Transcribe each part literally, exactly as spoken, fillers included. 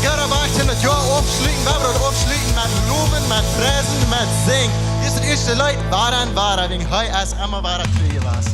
Jo, dan woa ekj daut Joa aufschluten, woa wie daut aufschluten met lowen, met priesen, met sinjen. Dit es daut ieeschte Leet, Wada un Wada, wäajen hee es emma wada tru jewast.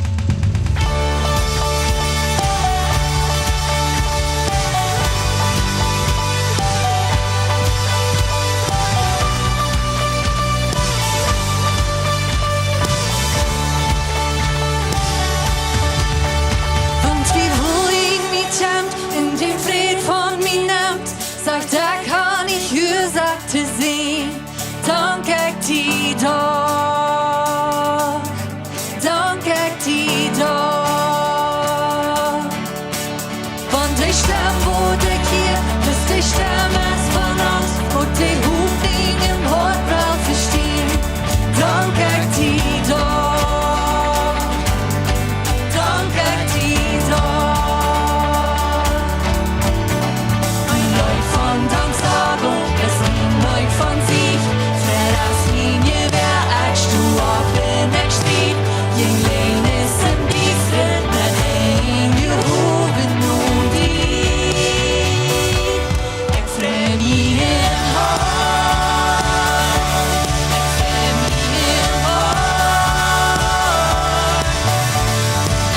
Wan Twiewel en mie kjemt un dän Fräd von mie nemt, sajcht, ekj hab nich Uasoak to sien, dank ekj die doch, dank ekj die doch. Wan de Stemm, waut ekj hia, bloos de Stemm es von Angst, waut de Hopninj em Hoat well vestien, dank ekj die doch, dank ekj die doch. Een Leet von Danksajunk es een Leet von Sieg. Fräd es mien Jewäa, ekj sto opp un ekj strijd. Jäajen Läajes em Diestren met Henj jehowen no die. Ekj frei mie em Harn, ekj frei mie em Harn.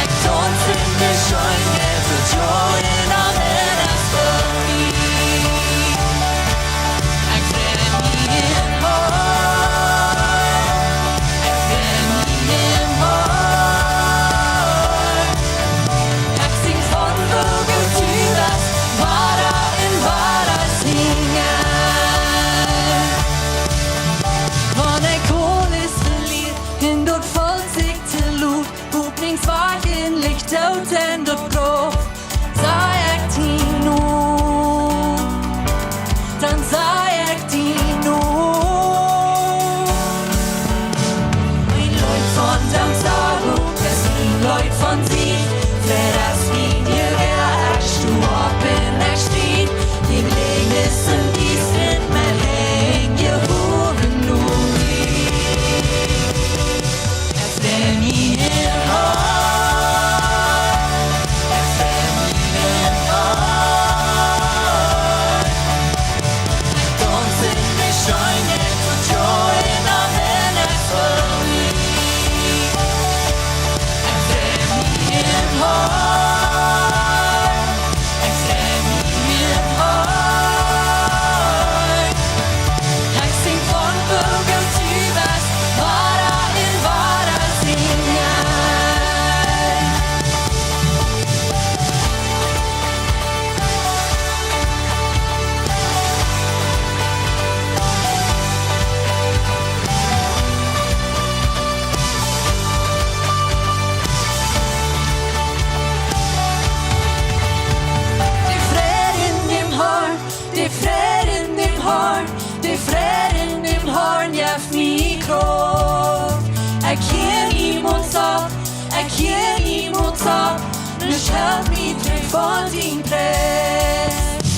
Ekj daunz en de Scheenheit, daut Joa en am es fa mie. Ekj frei mie em Harn, ekj frei mie em Harn. Ekj sinj von woo goot du best, wada un wada sinj ekj. Wan ekj aules velia un daut felt sikj too lot, Hopninj es wajch un Licht ut en daut Grauf, saj ekj die no, dan saj ekj die no. Een Leet von Danksajunk es een Leet von Sieg. Fräd es mien Jewäa, ekj sto opp un ekj strijd. Jäajen Läajes em Diestren met Henj jehowen no die. Ekj frei mie em Harn, ekj frei mie em Harn. Ekj daunz en de Scheenheit, daut Joa en am es fa mie. Ekj frei mie em Harn, ekj frei mie em Harn. Ekj sinj von woo goot du best, wada un wada sinj ekj. De Fräd en däm Harn, de Fräd en däm Harn, de Fräd en däm Harn jeft mie Krauft. Ekj hia niemols opp, ekj hia niemols opp, nuscht helt mie trigj von dien Präs.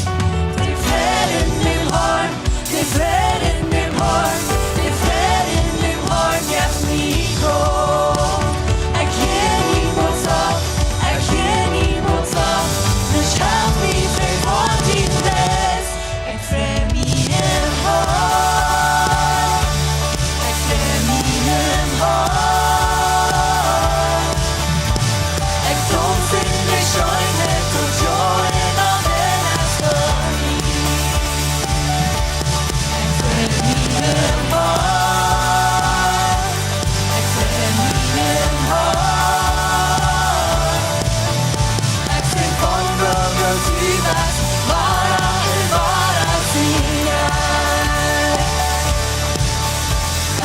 De Fräd en däm Harn, de Fräd en däm Harn, de Fräd en däm Harn jeft mie Krauft. Ekj hia niemols opp, ekj hia niemols opp, nuscht helt mie trigj von dien Präs. Ekj frei mie em Harn, ekj frei mie em Harn. Ekj daunz en de Scheenheit, daut Joa en am es fa mie. Ekj frei mie em Harn, ekj frei mie em Harn. Ekj sinj von woo goot du best, wada un wada sinj ekj.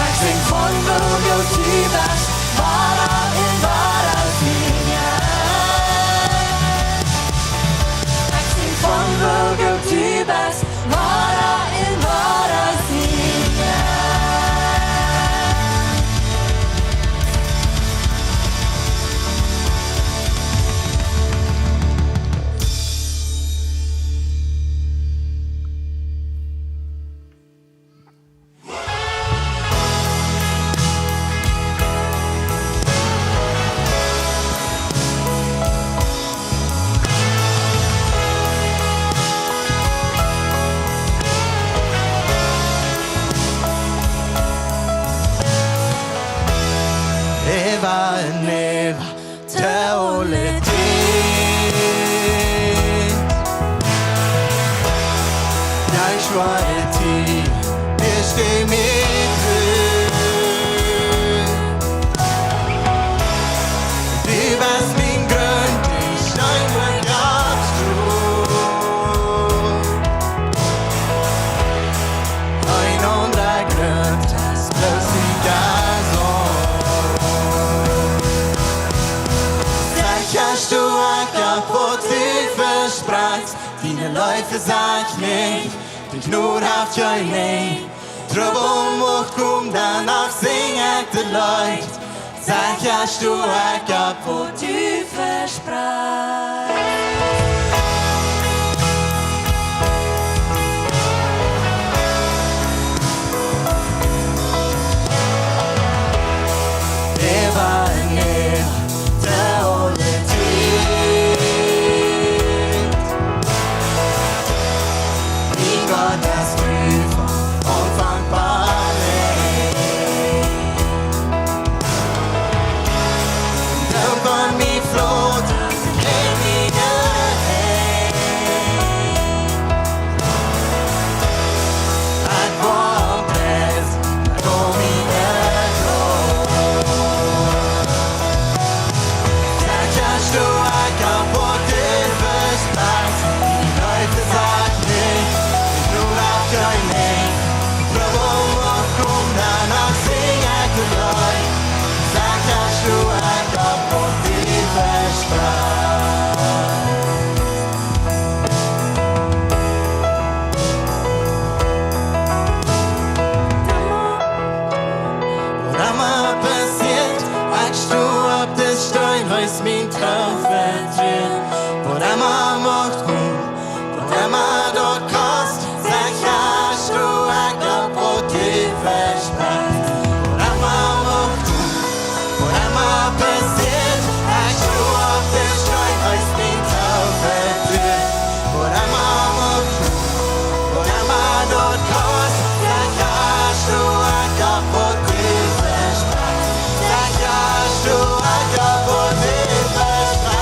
Ekj sinj von woo goot du best, wada un wada sinj ekj. Ekj sinj von woo goot du best, wada un wada sinj ekj. Best du mie tru. Du best mien Grunt, de Steen, wua ekj opp sto. Een aundra Grunt es bloos nich doa. Secha sto ekj opp waut du vesprakjst. Diene Leew vesajcht nich, diene Jnod haft kjeen Enj. Trubbel mucht komen, dan noch sinj ekj daut Leet. Secha sto ekj opp waut du vesprakjst. Äwa un äwa, de aule Tiet. Mien Gott es tru, von Aunfank bat Enj. Doot von mie flot, jeft mie de Enj. Ekj woa opp Reis, ekj woa mie nich loten. Secha sto ekj opp waut du vesprakjst. Diene Leew vesajcht nich, diene Jnod haft kjeen Enj. Trubbel mucht komen, dan noch sinj ekj daut Leet. Secha sto ekj opp waut du vesprakjst. Waut emma passieet, ekj sto opp dän Steen, hee es mien Tau, Vetruen. Waut emma mucht komen, waut emma daut kost, secha sto ekj opp waut du vesprakjst. Waut emma mucht komen, waut emma passieet, ekj sto opp dän Steen, hee es mien Tau, Vetruen. Waut emma mucht komen, waut emma daut kost, secha sto ekj opp waut du vesprakjst. Secha sto ekj opp waut du vesprakjst.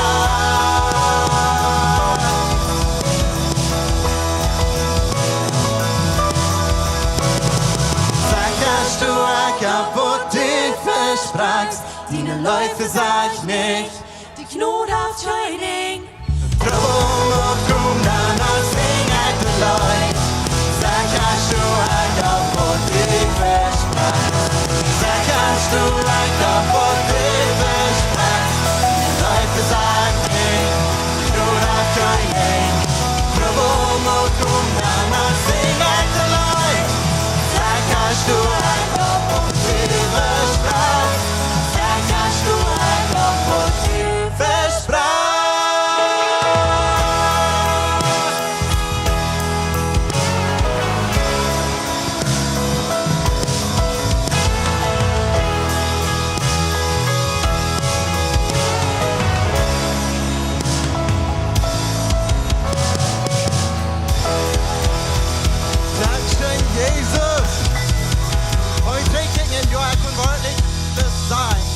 Secha sto ekj opp waut du vesprakjst. Diene Leew vesajcht nich, diene Jnod haft kjeen Enj. Trubbel mucht komen, dan noch sinj ekj daut Leet. Secha sto ekj opp waut du vesprakjst. Secha sto ekj opp waut du vesprakjst. Diene Leew vesajcht nich, diene Jnod haft kjeen Enj. Trubbel mucht komen, dan noch sinj ekj daut Leet. Secha sto ekj opp waut du vesprakjst. Secha sto ekj opp waut du vesprakjst. Dankscheen, Jesus. Hee deit Dinja, jo, ekj kaun werkjlich daut sajen.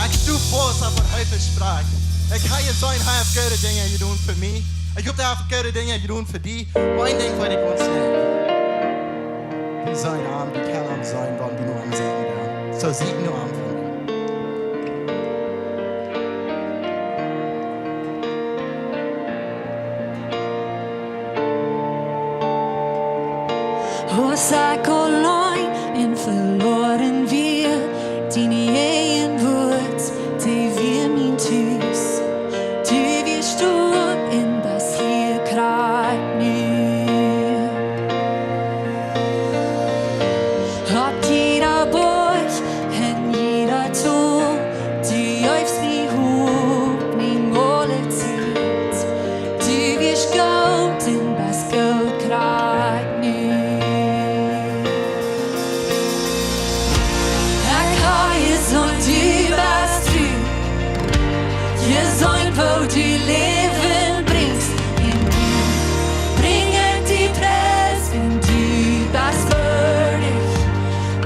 Ekj sto faust opp waut hee vesprakjt. Ekj hab jeseenen, hee haft goode Dinja jedonen fa mie. Ekj hop, hee haft goode Dinja jedonen fa die. Oba een Dinkj weet ekj gaunz secha. Wie sellen am, wie kjennen am seenen, wan wie no am seenen doonen. Soo sieekj no am, Frind. Aus ekj auleen un veloaren wia, diene Jäajenwuat, dee wia mien Tus. Du wieescht doa un best hia krakjt nu. Opp jieda Boajch, en jieda Tol, du jeefst mie Hopninj aule Tiet. Du wieescht goot un best goot krakjt nu. Ekj hab jeseenen, du best tru. Jeseenen, woo du Läwen brinjst. Un nu brinj ekj die Pries, un du best wieedich.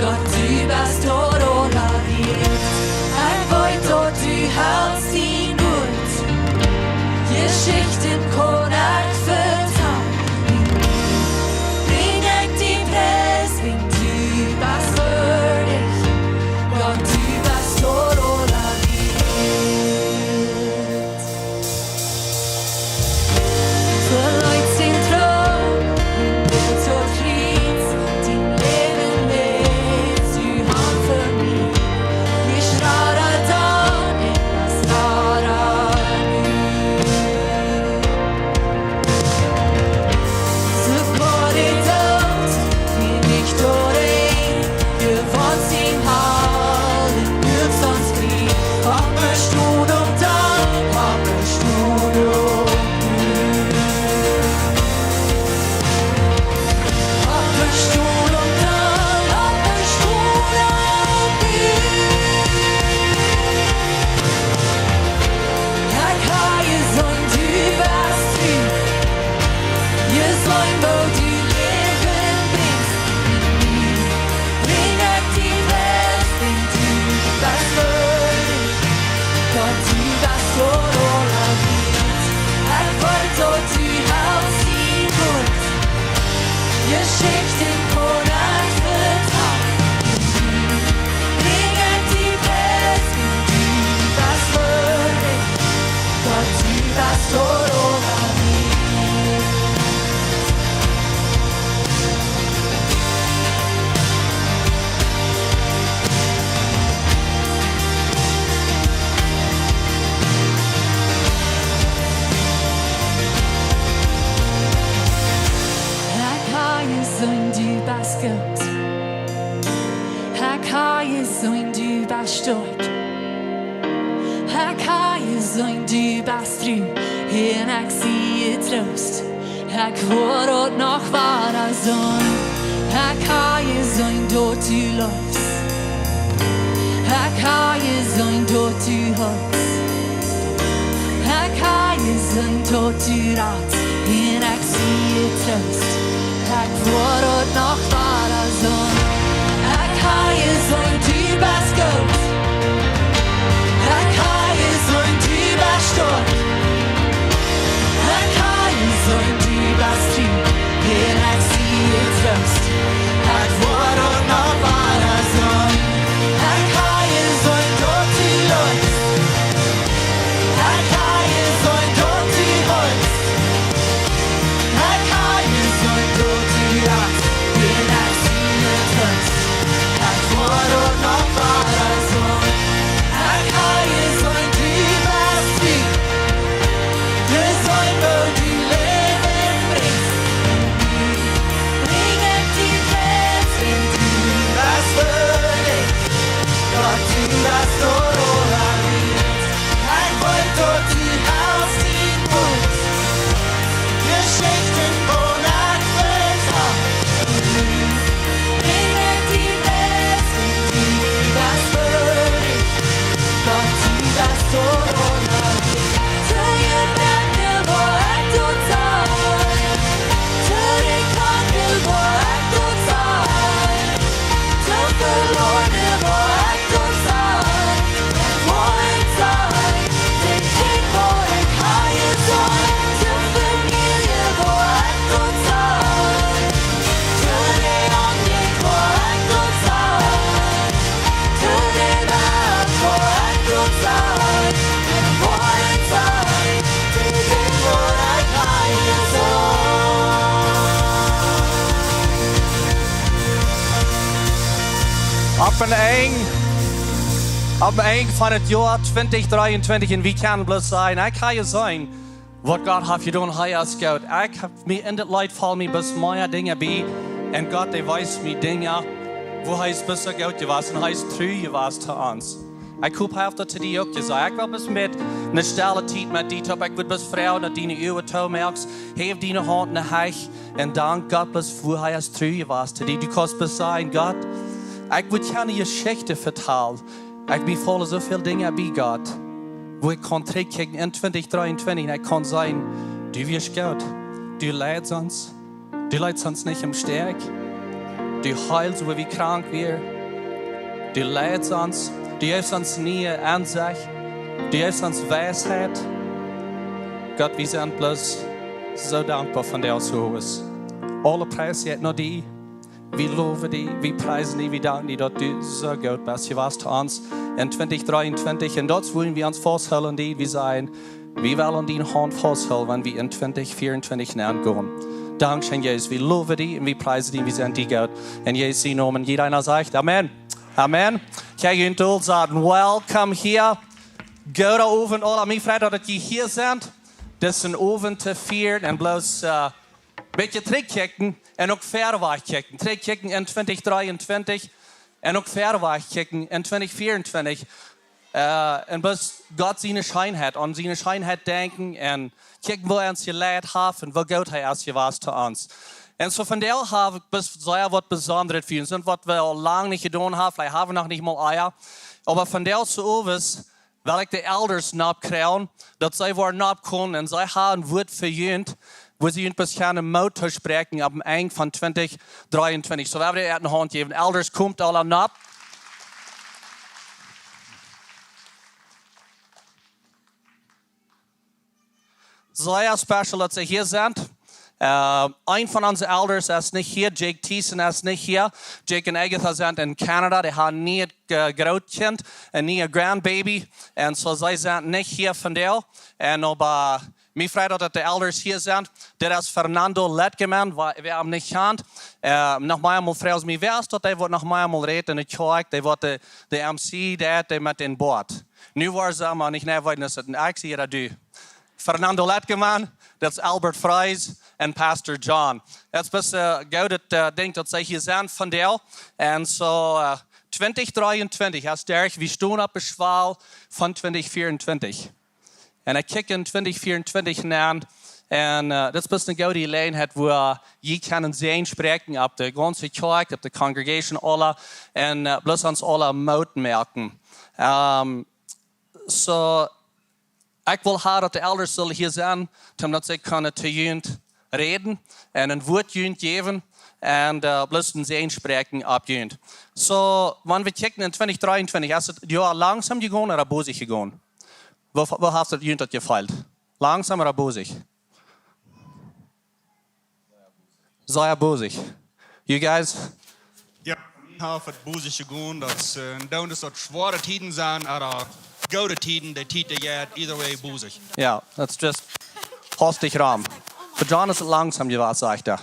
Gott, du best doa aula wieet. Ekj weet, daut du helst dien Wuat. Jeschichten kaun ekj vetalen. Un nu brinj ekj die Pries. Gott. Ekj ha jeseenen, du best stoakj. Ekj ha jeseenen, du best tru. Un ekj sie jetroost. Ekj woa daut noch wada seenen. Ekj ha jeseenen, daut du leefst. Ekj ha jeseenen, daut du helpst. Ekj ha jeseenen, daut du ratst. Un ekj sie jetroost. Ekj woa daut noch wada seenen. Ekj ha jeseenen, du best goot. Ekj ha jeseenen, du best stoakj. Ekj ha jeseenen, du best tru. Un ekj sie jetroost. Ekj woa daut noch wada seenen. Ekj ha jeseenen, daut du leefst. Ekj ha jeseenen, daut du helpst. Ekj ha jeseenen, daut du ratst. Un ekj sie jetroost. Ekj woa daut noch wada seenen. Ekj ha jeseenen, du best tru. Jeseenen, woo du Läwen brinjst. Brinj ekj die Pries un du best wieetich. Gott, du best doa aulawäajen. Ekj weet, daut du helpst mie goot. Jeschichten, woo ekj weet, brinj ekj die Pries un du best wieetich. Gott, du best doa aulawäajen. Too je bent doa, woo ekj doa sie. Too de krank doa, woo ekj doa sie. Too veloaren, woo ekj doa sie. Woo ekj sie. De Kjint, woo ekj ha jeseenen. De Famielje, woo ekj doa sie. Too de Omjäajent, woo ekj doa sie. Too de Welt, woo ekj doa sie. Woo ekj sie. Opp een Enj, opp een Enj von daut Joa twintich dreeuntwintich, un wie kjennen bloos sajen, ekj ha jeseenen, waut Gott haft jedonen, hee es goot. Ekj hab mie en daut Leet foll mie bloos mea Dinja bie, un Gott, dee wiest mie Dinja, woo hee es bloos soo goot jewast un hee es tru jewast to ons. Ekj hop, hee haft daut to die uk jesajcht. Ekj well bloos met eene stelle Tiet met die toop. Ekj wudd bloos froagen, daut du diene Uagen toomoakst, hab diene Haunt en de Hecht un dank Gott bloos, woo hee es tru jewast to die. Du kaust bloos sajen, Gott, ekj wudd kjeene Jeschicht vetalen. Ekj, mie faulen soo väl Dinja bie, Gott, woo ekj kaun trigjkjikjen en twintich dreeuntwintich un ekj kaun sajen, du wieescht goot. Du leidst ons. Du leetst ons nich em Stich. Du heelst, wua wie krank wieren. Du leetst ons. Du jefst ons niee Ensecht. Du jefst ons Weisheit. Gott, wie sent bloos soo dankboa von die aus Hohes. Aule Pries jeit no die. Wie lowen die, wie priesen die, wie danken die, daut du soo goot best jewast to ons en twintich dreeuntwintich. Un daut wellen wie ons fausthoolen, die, wie sajen, wie wellen diene Haunt fausthoolen, wan wie en twintich veeruntwintich nengonen. Dankscheen, Jesus. Wie lowen die un wie priesen die, wie sent die goot. En Jesus sienen Nomen. Jieda eena sajcht Amen. Amen. Kjikj, jie aula sent welcome hia. Gooden Owent, aula. Mie freit daut jie hia sent. Dit es een Owent to fieren un bloos, äh, bät trigjkjikjen un uk verwoat kjikjen. Trigjkjikjen en twintich dreeuntwintich un uk verwoat kjikjen en twintich veeruntwintich. Äh, un bloos Gott siene Scheenheit, aun siene Scheenheit denkjen un kjikjen, woo hee ons jeleit haft un woo goot hee es jewast to ons. Un soo vondoag hab ekj bloos sea waut Besondret fa junt, waut wie aul lang nich jedonen haben, veleicht haben wie noch nich mol ea. Oba vondoag soo Owent well ekj de Elders nopp kjrieen, daut see woaren nopp komen un see haben een Wuat fa junt, woo see junt bloos kjennen Moot toospräakjen opp een Enj von twintich dreeuntwintich. Soo, wie wellen an de Haunt jäwen. Elders, komt aula nopp. Sea special, daut see hia sent. Äh, een von onse Elders es nich hia, Jake Thiessen es nich hia. Jake un Agatha sent en Canada, dee haben een niee, äh, Grootkjint, een niee Grandbaby. Un soo, see sent nich hia vondoag. Un oba, äh, mie freit daut, daut de Elders hia sent. Dit es Fernando Letkeman, wäa, wäa am nich kjant. Äh, noch mol eemol, froag mie, wäa es daut, dee waut noch mol eemol rät en de Kjoakj, dee waut de, de M C, dee, dee met dän Boat. Nu woaren see mau nich, nä, weet nich, es daut een Axe ooda du? Fernando Letkeman, daut es Albert Fries en Pastor John. Daut es best, äh, goodet, äh, Dinkj daut see hia sent vondoag. En soo, äh, twintich dreeuntwintich, aus derch, wie stonen opp de Schwal von twintich veeruntwintich. En ekj kjikj en twintich veeruntwintich nenn. En, äh, daut es best eene goode Jeläajenheit, wua jie kjennen Säajen spräakjen opp de gaunze Kjoakj, opp de Congregation aula. En, äh, bloos ons aula Moot moaken. Ähm, soo, ekj well haben daut de Elders sullen hia sennen, om daut see kjennen to junt räden en een Wuat junt jäwen en, äh, bloos een Säajen spräakjen opp junt. Soo, wan wie kjikjen en twintich dreeuntwintich, es daut Joa langsom jegonen ooda bosich jegonen? Woo, woo haft daut junt daut jefeelt? Langsom ooda bosich? Sea bosich. You guys? Jo, ekj hab daut bosich jegonen, daut, äh, un dan es daut schwoare Tieden sent, ooda goode Tieden, de Tiet, dee jeit, either way, bosich. Jo, daut es just hastich rom. Fa John es daut langsom jewast, sajcht hee.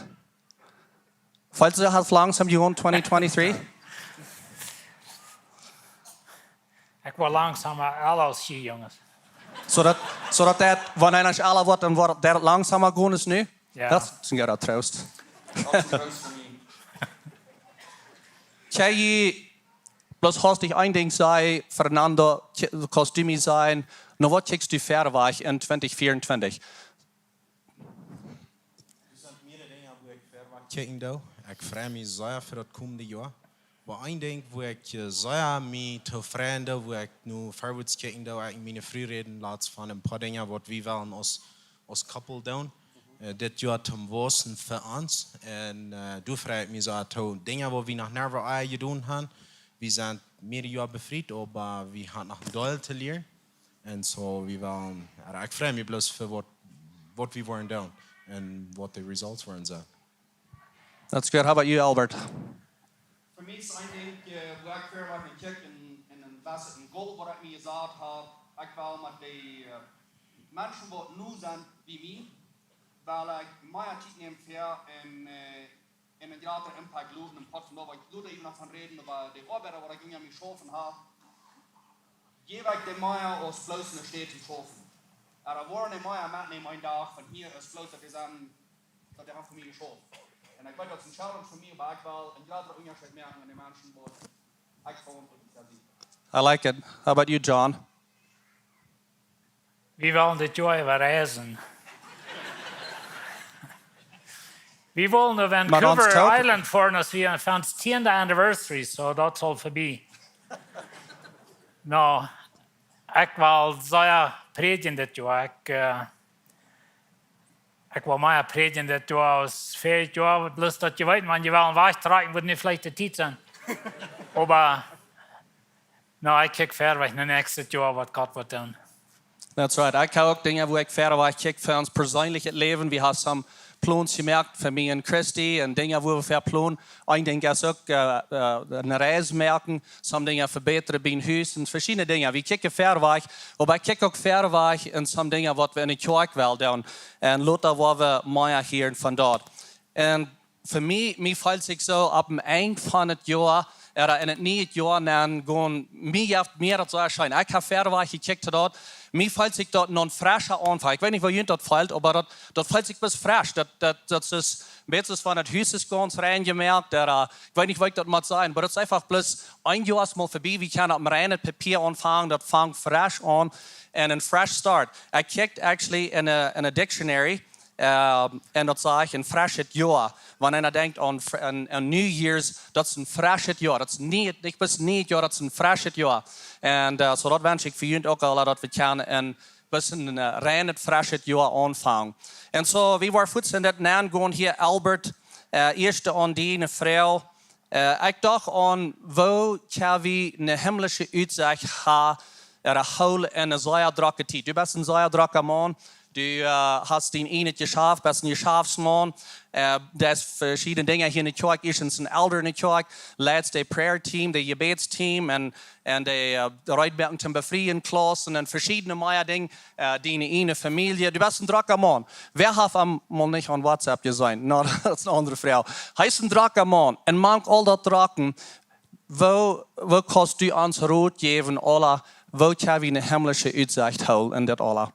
Feelt sikj daut langsom jegonen, twintig twintich? Ekj woa langsom ella aus jie, Junges. Soo daut, soo daut, daut, wan eena ella woat, dan woat daut langsom gonen nu? Jo. Daut es een gooda Troost. Kjenn jie bloos hastich een Dinkj sajen, Fernando, kj-, kaust du mie sajen, no waut kjikjst du verwoat en twintich veeruntwintich? Doa sent mearere Dinja, wua ekj verwoat kjikjen doo. Ekj frei mie sea fa daut komende Joa. Oba een Dinkj, wua ekj, äh, sea mie tofräd doo, wua ekj nu verwoats kjikjen doo, ekj un miene Fru räden latst von een poa Dinja, waut wie wellen aus, aus Koppel doonen. Äh, dit Joa toom Wausen fa ons. En, äh, doa frei ekj mie sea too. Dinja, waut wie noch never ea jedonen haben. Wie sent mearere Joa befriet, oba wie haben noch een Deel to lieren. En soo, wie wellen, jo, ekj frei mie bloos fa waut, waut wie woaren doonen en waut de results woaren sennen. That's good. How about you, Albert? Fa mie es een Dinkj, äh, wua ekj verwoat kjikj en, en een, waut een goal waut ekj mie jesat hab. Ekj well met de, äh, Menschen waut nu sent bie mie, well ekj mea Tiet nämen fa en, äh, en een jratre Impact loten, en Poat von doa, wua ekj lota iewen noch von räden, oba de Oabeida, waut ekj unja mie schaufen hab, jäw ekj dee mea aus bloos eene Städ to schaufen. Oba woaren dee mea metnämen een Dach von hia, aus bloos daut dee sent, daut dee haben fa mie jeschauft. En ekj weet, daut es een Challenge fa mie, oba ekj well een jratre Unjascheet moaken aun de Menschen, waut ekj veauntwuatlich sie. I like it. How about you, John? Wie wellen dit Joa äwa reisen. Wie wellen no Vancouver Island foaren, aus wie ons tiende Anniversary, soo daut saul verbie. No, ekj well sea prädjen dit Joa. Ekj, äh, ekj well mea prädjen dit Joa aus väajet Joa, bloos daut jie weeten, wan jie wellen wajchtrakjen, woat nu veleicht de Tiet sennen. Oba no, ekj kjikj verwoat no näakjstet Joa, waut Gott woat doonen. That's right. Ekj hab uk Dinja, wua ekj verwoat kjikj fa ons perseenlichet Läwen. Wie haben some Plons jemoakt fa mie un Christy. En Dinja, wua wie fa plonen. Een Dinkj es uk, äh, äh, eene Reis moaken. Some Dinja vebätren biem Hus. En veschiedne Dinja. Wie kjikjen verwoat. Oba ekj kjikj uk verwoat en some Dinja, waut wie en de Kjoakj wellen doonen. En lota woa wie mea hieren von daut. En fa mie, mie feelt sikj soo opp een Enj von daut Joa, ooda en daut niee Joa nenn gonen, mie jeft mie daut soo scheen. Ekj hab verwoat kjikjt daut, mie feelt sikj daut no een frescha Aunfank. Ekj weet nich, woo junt daut feelt, oba daut, daut feelt sikj bloos fresch. Daut, daut, daut es een bät von daut Hus es gaunz rein jemoakt, ooda, äh, ekj weet nich, woo ekj daut mott sajen, oba daut es eefach bloos een Joa es mol verbie, wie kjennen opp een reinet Papia aunfangen, daut fangt fresch aun, en een fresh start. Ekj kjikj actually en een, en een dictionary, Ähm, en daut sajcht een freschet Joa. Wan eena denkjt aun fr-, aun, aun New Year's, daut es een freschet Joa. Daut es nich, nich bloos een nieet Joa, daut es een freschet Joa. En, äh, soo daut wensch ekj fa junt uk aula, daut wie kjennen een bät een, äh, reinet, freschet Joa aunfangen. En soo, wie woaren fuaz en daut nenn gonen hia, Albert, äh, ieescht aun die eene Froag. Äh, ekj docht aun, woo kjenn wie eene himmlische Utsicht ha-, erhoolen en eene sea drocke Tiet. Du best een sea drocka Maun. Du, äh, hast dien ieejnet Jeschaft, best een Jeschaftsmaun. Äh, doa sent veschiedne Dinja hia en de Kjoakj. Ieeschtens een Elder en de Kjoakj, leitst daut Prayer Team, daut Jebädsteam en, en de, äh, de Reedmoaken toom Befrieen Klauss en veschiedne mea Dinja, äh, diene ieejne Famielje. Du best een drocka Maun. Wäa haft am mol nich aun WhatsApp jeseenen? No, daut es eene aundre Froag. Hee es een drocka Maun. En mank aul daut Drocke, woo, woo kaust du ons Rot jäwen, aula, woo kjenn wie eene himmlische Utsicht hoolen en dit aula?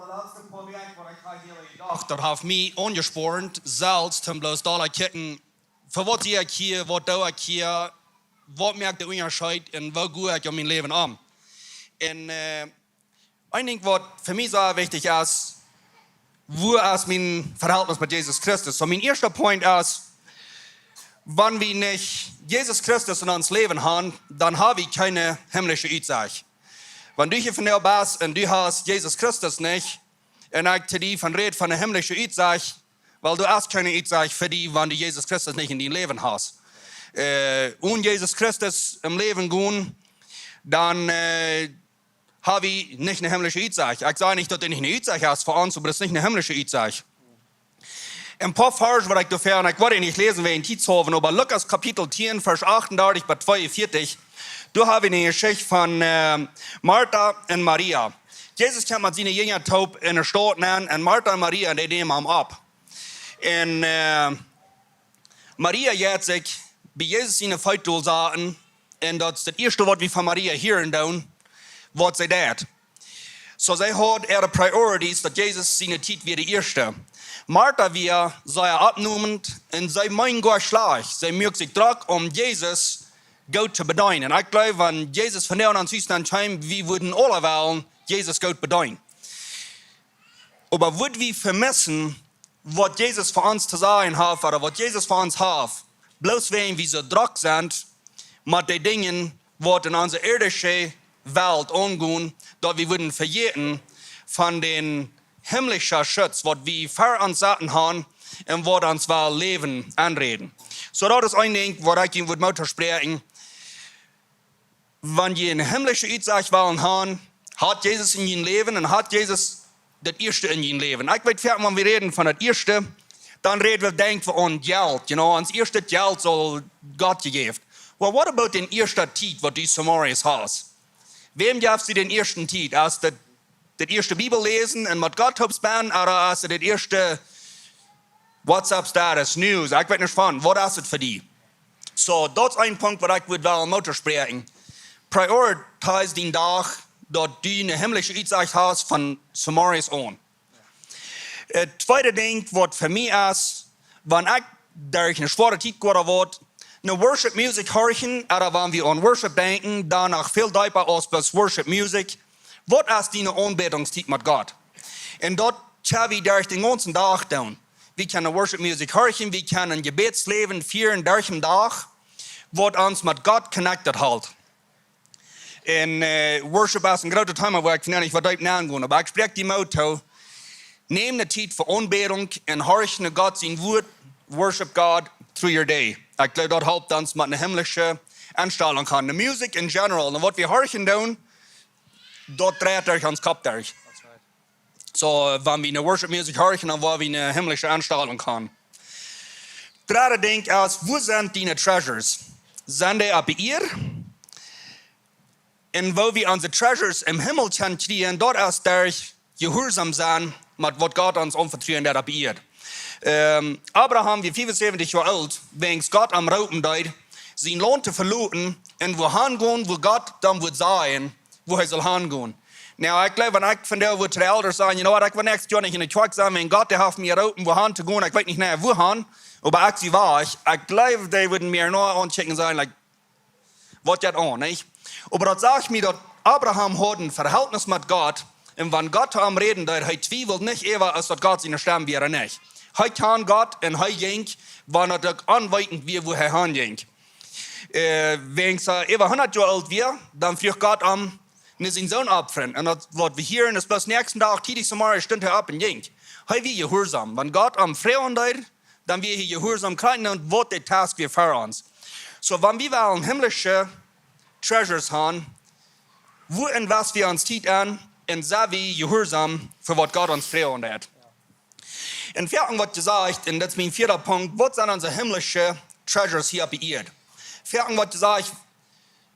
Latste poa Wäakj waut ekj hia jedocht, daut haft mie aunjespornt, selfst om bloos doa to kjikjen, fa waut sie ekj hia, waut doo ekj hia, waut moakt dän Unjascheet un woo go ekj en mien Läwen om. Un äh, een Dinkj waut fa mie sea wichtich es, woo es mien Vehältnis met Jesus Christus? So, mien ieeschte Punkt es, wan wie nich Jesus Christus en ons Läwen han, dan ha wie kjeene himmlische Utsicht. Wan du hia vondoag best un du hast Jesus Christus nich, un ekj to die von räd von eene himmlische Utsicht, wiels du hast kjeene Utsicht fa die, wan du Jesus Christus nich en dien Läwen hast. Äh, onen Jesus Christus em Läwen gonen, dan äh, ha wie nich eene himmlische Utsicht. Ekj saj nich, daut et nich eene Utsicht es fa ons, oba daut es nich eene himmlische Utsicht. Een poa Varsch waut ekj doa ver, un ekj woa dee nich läsen wäajen Tiet, oba Lukas Kapitel tieen, Varsch achtundartich bat tweeunvieetich, doa ha wie eene Jeschicht von äh, Martha un Maria. Jesus kjemt met siene Jinja toop en de Staut nenn un Martha un Maria, dee nämen am opp. Un äh, Maria jeit sikj bie Jesus siene Feet dol sitten, un daut es daut ieeschte waut wie von Maria hieren doonen, waut see deit. So, see haud äare priorities, daut Jesus siene Tiet wia de ieeschte. Martha wia sea oppnomend un see meend goa schlajcht. See muak sikj drock om Jesus goot to bedeenen. Ekj jleew, wan Jesus vondoag en ons Hus nenn kjeem, wie wudden aula wellen Jesus goot bedeenen. Oba wudd wie vemissen, waut Jesus fa ons to sajen haft, ooda waut Jesus fa ons haft, bloos wäajen wie soo drock sent met de Dinja, waut en onse irdische Welt aungonen, daut wie wudden vejäten von dän himmlischen Schutz, waut wie ver ons saten han un waut ons woat Läwen aunräden. So, daut es een Dinkj, waut ekj junt wudd Moot toospräakjen. Wan jie eene himmlische Utsicht wellen han, hat Jesus en jun Läwen un hat Jesus daut ieeschte en jun Läwen. Ekj weet, wan wie räden von daut ieeschte, dan räden wie, denkj wie aun Jelt. You know, ons ieeschtet Jelt saul Gott jejäft. Well, what about dän ieeschten Tiet, waut du zemorjes hast? Wäm jefst du dän ieeschten Tiet? Es daut daut ieeschte Bibel läsen un met Gott toop spenden, ooda es daut daut ieeschte WhatsApp Status, News, ekj weet nich von, waut es et fa die? So, daut es een Punkt, waut ekj wudd wellen Moot toospräakjen. Prioritize dän Dach, daut du eene himmlische Utsicht hast von zemorjes aun. Daut tweede Dinkj, waut fa mie es, wan ekj derch eene schwoare Tiet goa woa, no Worship Music horchen, ooda wan wie aun Worship denkjen, dan noch väl deepa aus bloos Worship Music. Waut es diene Aunbädungstiet met Gott? Un daut kjenn wie derch dän gaunzen Dach doonen. Wie kjennen Worship Music horchen, wie kjennen Jebädsläwen fieren derch dän Dach, waut ons met Gott connected helt. Un äh, Worship es een grootet Thema, wua ekj vondoag nich waut deep nenn go, oba ekj spräakj die Moot too. Nem de Tiet fa Aunbädunk un horch no Gott sien Wort. Worship God through your day. Ekj jleew, daut halpt ons met eene himmlische Enstalunk han. De Musikj in general, un waut wie horchen doonen, daut dreit derch ons Kopp derch. So, wan wie no Worship Music horchen, dan woa wie eene himmlische Enstalunk han. Dredde Dinkj es, wua sent diene treasures? Sent dee oppe Ieed? Un woo wie onse treasures em Himmel kjennen kjrieen, daut es derch jehuarsom sennen met waut Gott ons aunvetruen deit oppe Ieed. Ähm, Abraham wia fiefunsäwentich Joa oolt, wiels Gott am roopen deed, sien Launt to veloten un wua han gonen, wua Gott am wudd sajen, wua hee saul han gonen. Nu, ekj jleew, wan ekj vondoag wudd to de Elders sajen, you know what, ekj well näakjstet Joa nich en de Kjoakj sennen, wiels Gott, dee haft mie jeroopen, wua han to gonen, ekj weet nich, nä, wua han, oba ekj sie wajch, ekj jleew, dee wudden mie noch aunkjikjen un sajen, like, waut jeit aun, nich? Oba daut sajcht mie, daut Abraham haud een Vehältnis met Gott, un wan Gott to am räden deed, hee twieweld nich äwa, aus daut Gott siene Stemm wia, nich? Hee kjand Gott un hee jinkj, wan daut uk onweetend wia, wua hee han jinkj. Äh, wiels hee äwa hundat Joa oolt wia, dan fruach Gott am, no sienen Sän oppfren. Un daut, waut wie hieren, es bloos näakjsten Dach, tiedich zemorjes stunt hee opp un jinkj. Hee wia jehuarsom. Wan Gott am froagen deed, dan wia hee jehuarsom, krakjt endoont waut de Task wia fa ons. So, wan wie wellen himmlische treasures han, wua invest wie onse Tiet aun un sent wie jehuarsom fa waut Gott ons froagen deit? Un foaken woat jesajcht, un daut es mien vieeda Punkt, waut sent onse himmlische treasures hia oppe Ieed? Foaken woat jesajcht,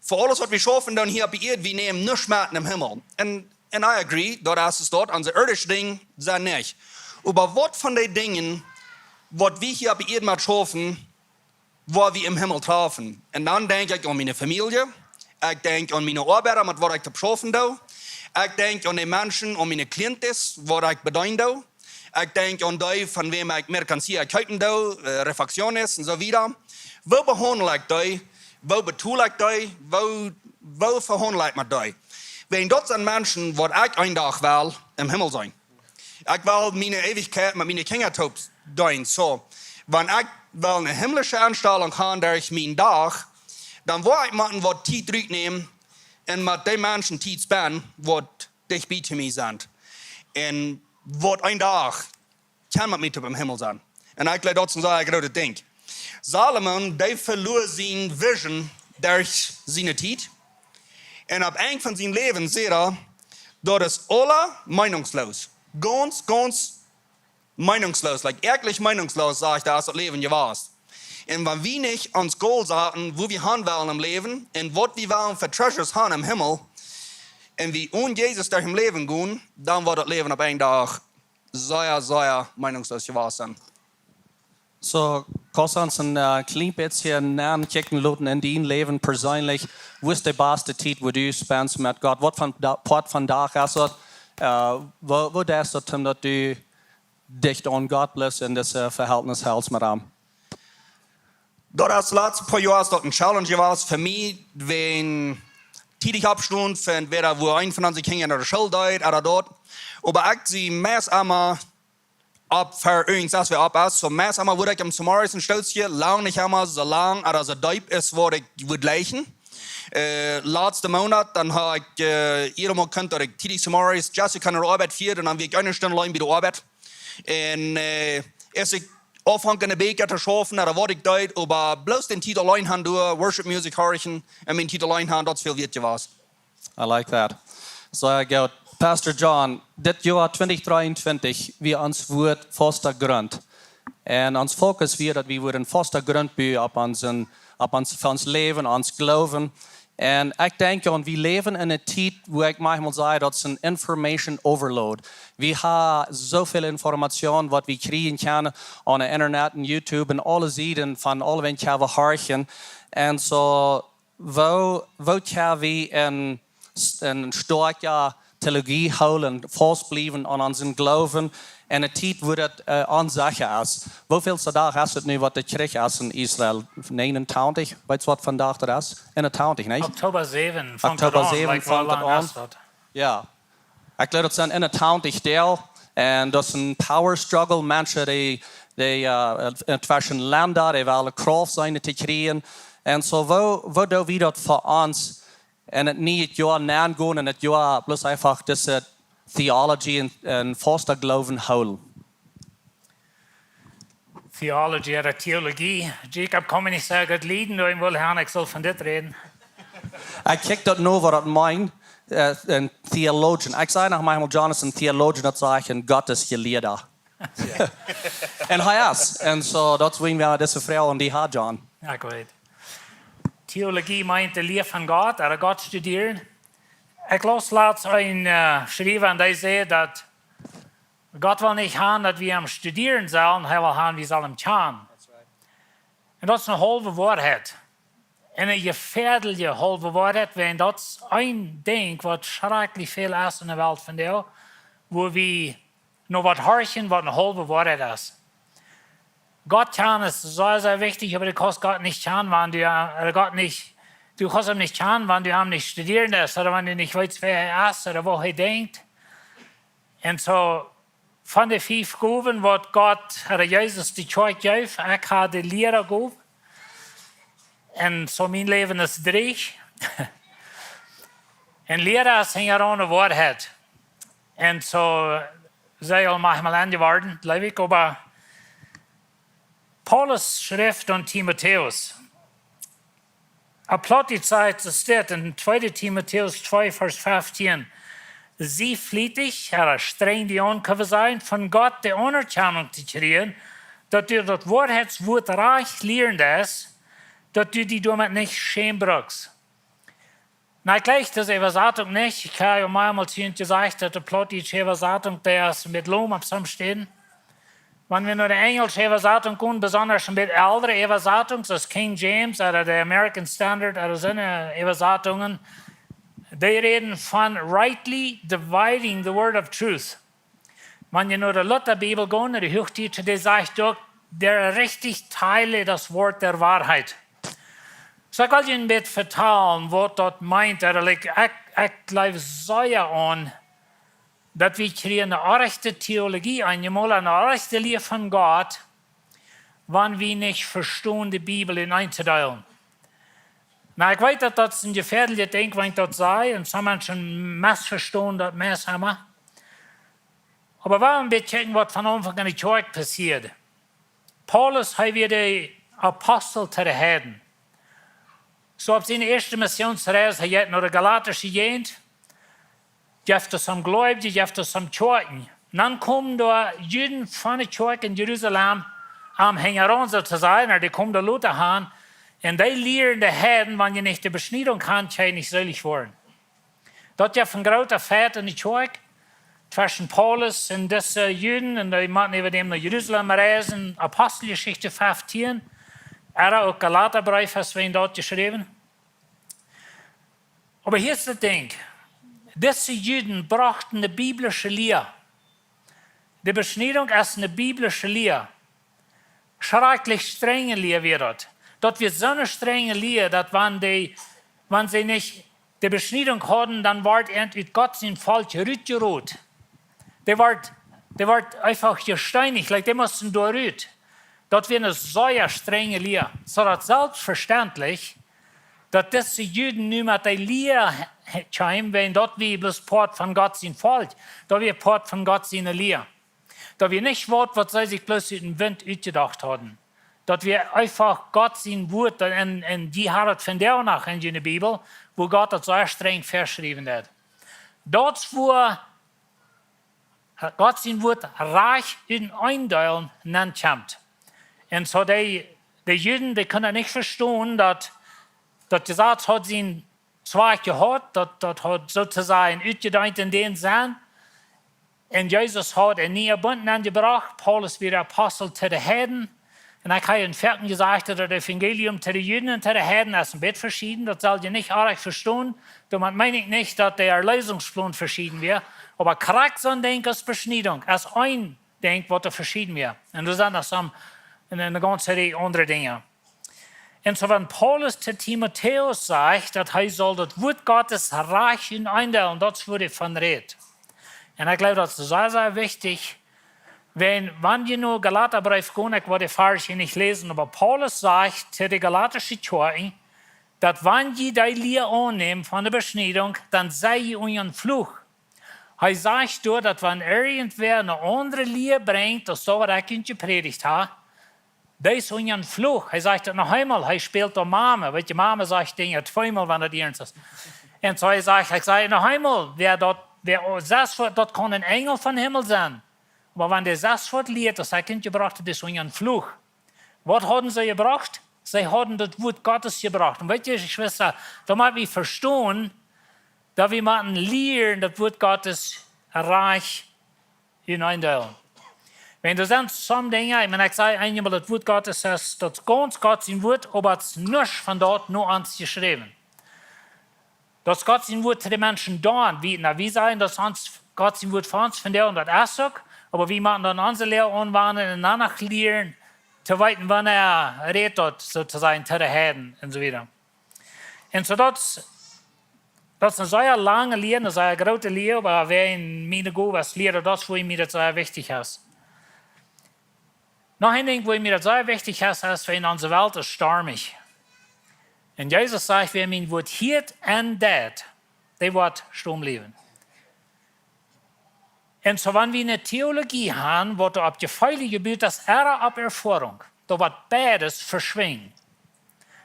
fa aules waut wie schaufen doonen hia oppe Ieed, wie nämen nuscht met nom Himmel. Un, un I agree, daut es et, daut onse irdische Dinja sent nich. Oba waut von de Dinja, waut wie hia oppe Ieed met schaufen, woa wie em Himmel trafen? Un dan denkj ekj aun miene Famielje, ekj denkj aun miene Oabeida, met waut ekj toop schaufen doo, Ekj denkj aun de Menschen, aun miene clientes, waut ekj bedeenen doo. Ekj denkj aun dee, von wäm ekj mercancía kjeepen doo, äh, refacciones un soo wieda. Woo behaundel ekj dee? Woo betol ekj dee? Woo, woo vehaundel ekj met dee? Wäajen daut sent Menschen, waut ekj een Dach well em Himmel sennen. Ekj well miene Eewichkjeit met miene Kjinja toop deenen. Soo, wan ekj well eene himmlische Enstalunk haben derch mienen Dach, dan woa ekj motten waut Tiet rutnämen un met dee Menschen Tiet spenden, waut dicht bie to mie sent. Un waut een Dach kaun met mie toop em Himmel sennen. Un ekj jleew, daut es een sea grootet Dinkj. Salomo, dee veloa siene Vision derch siene Tiet. Un opp Enj von sien Läwen säd hee, daut es aules meenungsloos. Gaunz, gaunz meenungsloos. Like, werkjlich meenungsloos, sajcht hee, es daut Läwen jewast. Un wan wie nich ons Goal saten, wua wie han wellen em Läwen un waut wie wellen fa Treasures han em Himmel, un wie onen Jesus derch daut Läwen gonen, dan woat daut Läwen opp een Dach sea, sea meenungsloos jewast sennen. Soo, kaust ons een, äh, kjlien bät nennkjikjen loten en dien Läwen perseenlich? Waut es de baste Tiet, waut du spendst met Gott? Waut fa een Da-, Poat von Dach es daut? Äh, woo, woo deist daut, om daut du dicht aun Gott blifst un daut, äh, Vehältnis helst met am? Daut es de latste poa Joa es daut een Challenge jewast fa mie, wan ekj tiedich oppstonen, entwäda wua een von onse Kjinja no de School jeit, ooda daut. Oba ekj sie meist emma opp ver uns, aus wie opp es. Soo meist emma woa ekj em Samaritan Stootje, lang nich emma soo lang, ooda soo deep es waut ekj wudd jlikjen. Äh, latsten Moonat, dan haud ekj, äh, hia mol kunt daut ekj tiedich Samaritan, Jessica no de Oabeit fieed, un dan wia ekj eene Stund lang bie de Oabeit. Un, äh, aus ekj aunfunk een bät to schaufen, ooda waut ekj deed, oba bloos dän Tiet auleen han, doa Worship Music horchen, un miene Tiet auleen han, daut es väl wieet jewast. I like that. Soo, äh, goot. Pastor John, dit Joa twintich dreeuntwintich, wia ons Wuat faste Grunt. Un ons Fokus wia, daut wie wudden faste Grunt buen opp onsen, opp ons, fa ons Läwen, ons Gloowen. Un ekj denkj aun, wie läwen en eene Tiet, wua ekj maunchmol saj, daut es een information overload. Wie haben soo väl Information, waut wie kjrieen kjennen aun daut Internet un YouTube un aule Sieden von aule Menschen, waut wie horchen. Un soo, woo, woo kjenn wie een, een stoakja Theologie hoolen, faust bliewen aun onsen Gloowen en eene Tiet, wua daut, äh, onsecha es? Woo väl Dach es daut nu, waut de Kjrich es en Israel? Näajenuntachentich? Weetst waut vondoag daut es? Eenuntachentich, nä? Oktober säwen fangt Oktober daut aun. Säwen Like, woo fangt daut lang aun. Es daut? Jo. Ekj jleew, daut sent eenuntachentich Doag. Un daut es een power struggle. Menschen, dee, dee, äh, tweschen Lenda, dee wellen Krauft seenen to kjrieen. Un soo, woo, woo doo wie daut fa ons en daut niee Joa nengonen, en daut Joa bloos eefach dise Theology un, un faste Gloowen hoolen? Theology ooda Theologie. Jacob kaun mie nich sea goot lieden, doaromm well hee, ekj saul von dit räden. Ekj kjikj daut no, waut daut meent, äh, een Theologian. Ekj saj noch maunchmol, John es een Theologian, daut sajcht een Gottesgelehrter. Un hee es. Un soo, daut es wuarom wie dise Froag aun die haben, John. Jo, ekj weet. Theologie meent de Lia von Gott, ooda Gott studieren. Ekj laus latst een, äh, Schriewa, un dee säd daut Gott well nich haben, daut wie am studieren sellen, hee well haben, wie sellen am kjanen. Un daut es eene haulwe Woarheit. Un eene jefäadelje haulwe Woarheit, wiels daut es een Dinkj, waut schrakjlich väl es en de Welt vondoag, wua wie no waut horchen, waut eene haulwe Woarheit es. Gott kjanen es sea, sea wichtich, oba du kaust Gott nich kjanen, wan du, äh, Gott nich, du kaust am nich kjanen, wan du am nich studieren deist, ooda wan du nich weetst, wäa hee es, ooda woo hee denkjt. Un soo, von de fief Gowen, waut Gott, ooda Jesus, de Kjoakj jeef, ekj hab de Liera Gow. Un soo mien Läwen es dreech. Un Liera es hinjaraun de Woarheit. Un soo sie ekj aul maunchmol aunjeworden, jleew ekj, oba Paulus schrift aun Timotäus. Opp Plautdietsch sajcht et dit en tweede Timotäus twee, Varsch feftieen: Sie flietich, ooda strenj die aun, kjenn wie sajen, von Gott de Aunerkjanunk to kjrieen, daut du daut Woarheitswuat rajcht lieren deist, daut du die doamet nich schämen bruckst. Na, ekj jlikj dise Äwasatunk nich. Ekj hab jo mearmol jesajcht, daut de plautdietsche Äwasatunk, dee es met Loom opp some Städen. Wan wie no de enjelsche Äwasatunk komen, besonda met äldre Äwasatungen, soo aus King James ooda de American Standard ooda soone Äwasatungen, Dee räden von rightly dividing the word of truth. Wan jie no de Lutherbibel gonen, de Huachdietsche, dee sajcht uk, der richtig teile das Wort der Wahrheit. Soo ekj well junt een bät vetalen waut daut meent, daut ekj, ekj, ekj jleew sea aun, daut wie kjrieen eene rajchte Theologie, eenjemol eene rajchte Lia von Gott, wan wie nich vestonen de Bibel enenn to deelen. Na, ekj weet daut daut een jefäadeljet Dinkj, wan ekj daut saj, un sommje Menschen missvestonen daut meist emma. Oba wie wellen een bät kjikjen waut von Aunfank aun de Kjoakj passieed. Paulus, hee wia de Apostel to de Heiden. Soo opp siene ieeschte Missionsreis, hee jeit no de galatische Jäajent, jeft et soone Gleubje, jeft et soone Kjoakjen. Dan komen doa Juden von de Kjoakj en Jerusalem, am hinjaraun soo to sajen, dee komen doa lota han, un dee lieren de Heiden, wan jie nich de Beschniedunk han, kjenn jie nich seelich woaren. Daut jeft een groota Feit en de Kjoakj tweschen Paulus un dise Juden, un dee motten äwa däm no Jerusalem reisen, Aposteljeschicht feftieen. Ea uk Galatabreef es wäajen daut jeschräwen. Oba hia es daut Dinkj. Dise Juden brochten de biblische Lia. De Beschniedunk es eene biblische Lia. Schrakjlich strenje Lia wia daut. Daut wia soone strenje Lia, daut wan dee, wan see nich de Beschniedunk hauden, dan wort an ut Gott sien Volkj rutjerot. Dee wort, dee wort eefach jesteenicht, like, dee musten doa rut. Daut wia eene sea strenje Lia. Soo daut selfstvestentlich, daut dise Juden nu met de Lia he-, kjeemen, wäajen daut wia bloos Poat von Gott sien Volkj. Daut wia Poat von Gott siene Lia. Daut wia nich waut, waut see sikj bloos ut dän Wint utjedocht hauden. Daut wia eefach Gott sien Wuat, un, un dee haud et vondoag noch en june Bibel, woo Gott daut sea strenj veschriewen deed. Daut wia Gott sien Wuat rajcht ut dän Eindeel nenkjemt. Un soo dee, de Juden, dee kunnen nich vestonen daut, daut Jesaz haud sien Zwakj jehaut, daut, daut haud soo to sajen utjedeent en dän Senn. Un Jesus haud een nieen Bunt aunjebrocht, Paulus wia de Apostel to de Heiden. Un ekj hab en foaken jesajcht, daut daut Evangelium to de Juden un to de Heiden es een bät veschieden, daut sell jie nich oajch vestonen. Doamet meen ekj nich, daut de Erleesungsplon veschieden wia, oba krakjt soon Dinkj aus Beschniedunk es een Dinkj, waut doa veschieden wia. Un doa sent noch soone, eene, eene gaunze Rieej aundre Dinja. Un soo, wan Paulus to Timotäus sajcht, daut hee saul daut Wuat Gottes rajcht ut dän Eindeel, daut es wua hee von rät. Un ekj jleew, daut es sea, sea wichtich, wan, wan jie no Galatabreef gonen, ekj woa dän Varsch hia nich läsen, oba Paulus sajcht to de galatische Kjoakj, daut wan jie dee Lia aunnämen von de Beschniedunk, dan sie jie unja Fluch. Hee sajcht doa, daut wan irjentwäa eene aundre Lia brinjt, aus daut waut ekj junt jeprädicht hab, dee es unja Fluch. Hee sajcht daut noch eemol, hee spält doa Mame. Weetst, Mame sajcht Dinja tweemol, wan daut iernst es. Un soo hee sajcht, ekj saj noch eemol, wäa daut, wäa sest woat, daut kaun een Enjel vom Himmel sennen. Oba wan dee sest woat lieet, aus ekj junt jebrocht hab, dee es unja Fluch. Waut hauden see jebrocht? See hauden daut Wuat Gottes jebrocht. Un weetst, Jeschwista, doa mott wie vestonen, daut wie motten lieren daut Wuat Gottes rajcht ut dän Eindeel. Wan doa sent soone Dinja, ekj meen, ekj saj eenjemol, daut Wuat Gottes es, daut es gaunz Gott sien Wuat, oba et es nuscht von daut no ons jeschräwen. Daut es Gott sien Wuat to de Menschen dan, wie, na, wie sajen, daut es ons, Gott sien Wuat fa ons vondoag, un daut es uk, oba wie motten dan onse Lia aunwenjen un dan noch lieren to weeten, wanea rät daut, soo to sajen, to de Heiden un soo wieda. Un soo daut, daut es eene sea lange Lia, eene sea groote Lia, oba wäajen miene Gow aus Liera, daut es, wua mie daut sea wichtich es. Noch een Dinkj, wua mie daut sea wichtich es, es, wan onse Welt es stormich. Un Jesus sajcht, wäa mien Wuat hieet un deit, dee woat stonen bliewen. Un soo, wan wie eene Theologie haben, waut doa opp Jefeele jebut es, ooda opp Erfoarunk, dan woat beides veschwinjen.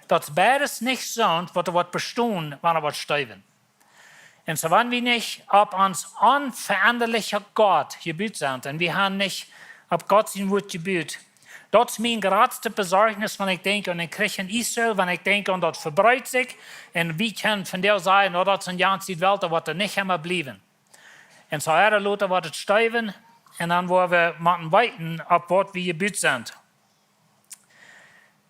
Daut es beides nich soont, waut doa woat bestonen, wan et woat steewen. Un soo, wan wie nich opp ons onverendalichen Gott jebut sent, un wie haben nich opp Gott sien Wuat jebut, daut es mien jratstet Besorjnis, wan ekj denkj aun dän Kjrich en Israel, wan ekj denkj aun daut vebreet sikj, un wie kjennen vondoag sajen, oh, daut es een gaunze Welt, daut woat doa nich emma bliewen. Un soo, ooda lota woat et steewen, un dan woa wie motten weeten, opp waut wie jebut sent.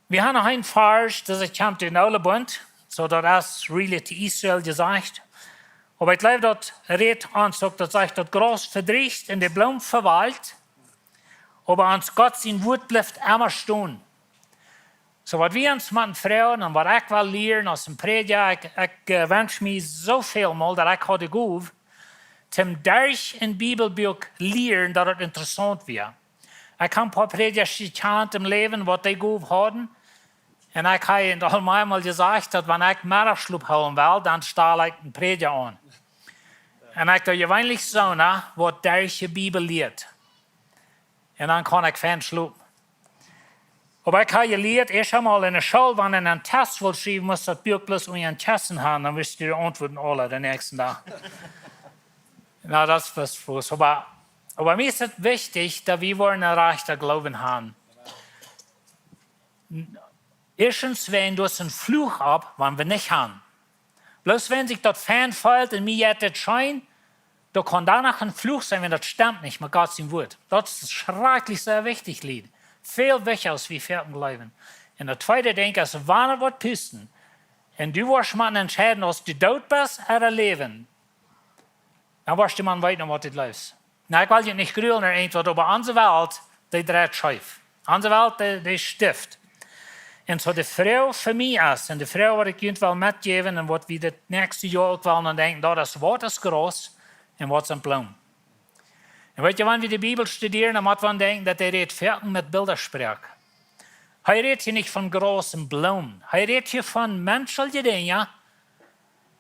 Wie haben noch een Varsch, daut kjemt ut dän Oolen Bunt, soo daut es really to Israel jesajcht. Oba ekj jleew, daut rät ons uk, daut sajcht, daut Graus vedrieecht un de Bloom vewalkjt, oba ons Gott sien Wuat blift emma stonen. Soo, waut wie ons motten froagen un waut ekj well lieren aus een Prädja, ekj, ekj äh, wensch mie soo väl mol, daut ekj haud de Gow, toom derch een Bibelbuak lieren, daut et interessaunt wia. Ekj hab een poa Prädjasch jekjant em Läwen, waut dee Gow hauden. Un ekj hab an aul meamol jesajcht, daut wan ekj Meddachschlop hoolen well, dan stal ekj een Prädja aun. Un ekj doo jeweenlich soona, waut derch de Bibel lieet. Un dan kaun ekj fein schlopen. Oba ekj hab jelieet, ieescht emol enne School, wan eena een Test wull schriewen, must daut Buak bloos unja een Kjessen haben, dan wist du de Auntwuaten aule dän näakjsten Dach. Na, daut wia fuaz. Oba, oba mie es et wichtich, daut wie woaren een rajchten Gloowen haben. Ieeschtens, wan doa een Fluch opp, wan wie nich haben. Bloos wan sikj daut fein feelt un mie jeit et scheen, dan kaun doa noch een Fluch sennen, wan daut stemt nich met Gott sien Wuat. Daut es schrakjlich sea wichtich, Lied. Väl wichtja aus wie foaken jleewen. Un daut tweede Dinkj es, wan et woat pusten un du woascht motten entscheiden, aus du doot best ooda läwen, dan woascht du mau weeten, waut du jleefst. Na, ekj well junt nich grulen ooda irjentwaut, oba onse Welt, dee dreit scheef. Onse Welt, dee, dee stift. Un soo de Froag fa mie es, un de Froag, waut ekj junt well metjäwen un waut wie daut näakjste Joa uk wellen aun denkjen, daut es, waut es Graus un waut sent Bloomen? Un weet jie, wan wie de Bibel studieren, dan mott wie denkjen, daut dee rät foaken met Bildasproak. Hee rät hia nich von Graus un Bloomen. Hee rät hia von menschelje Dinja,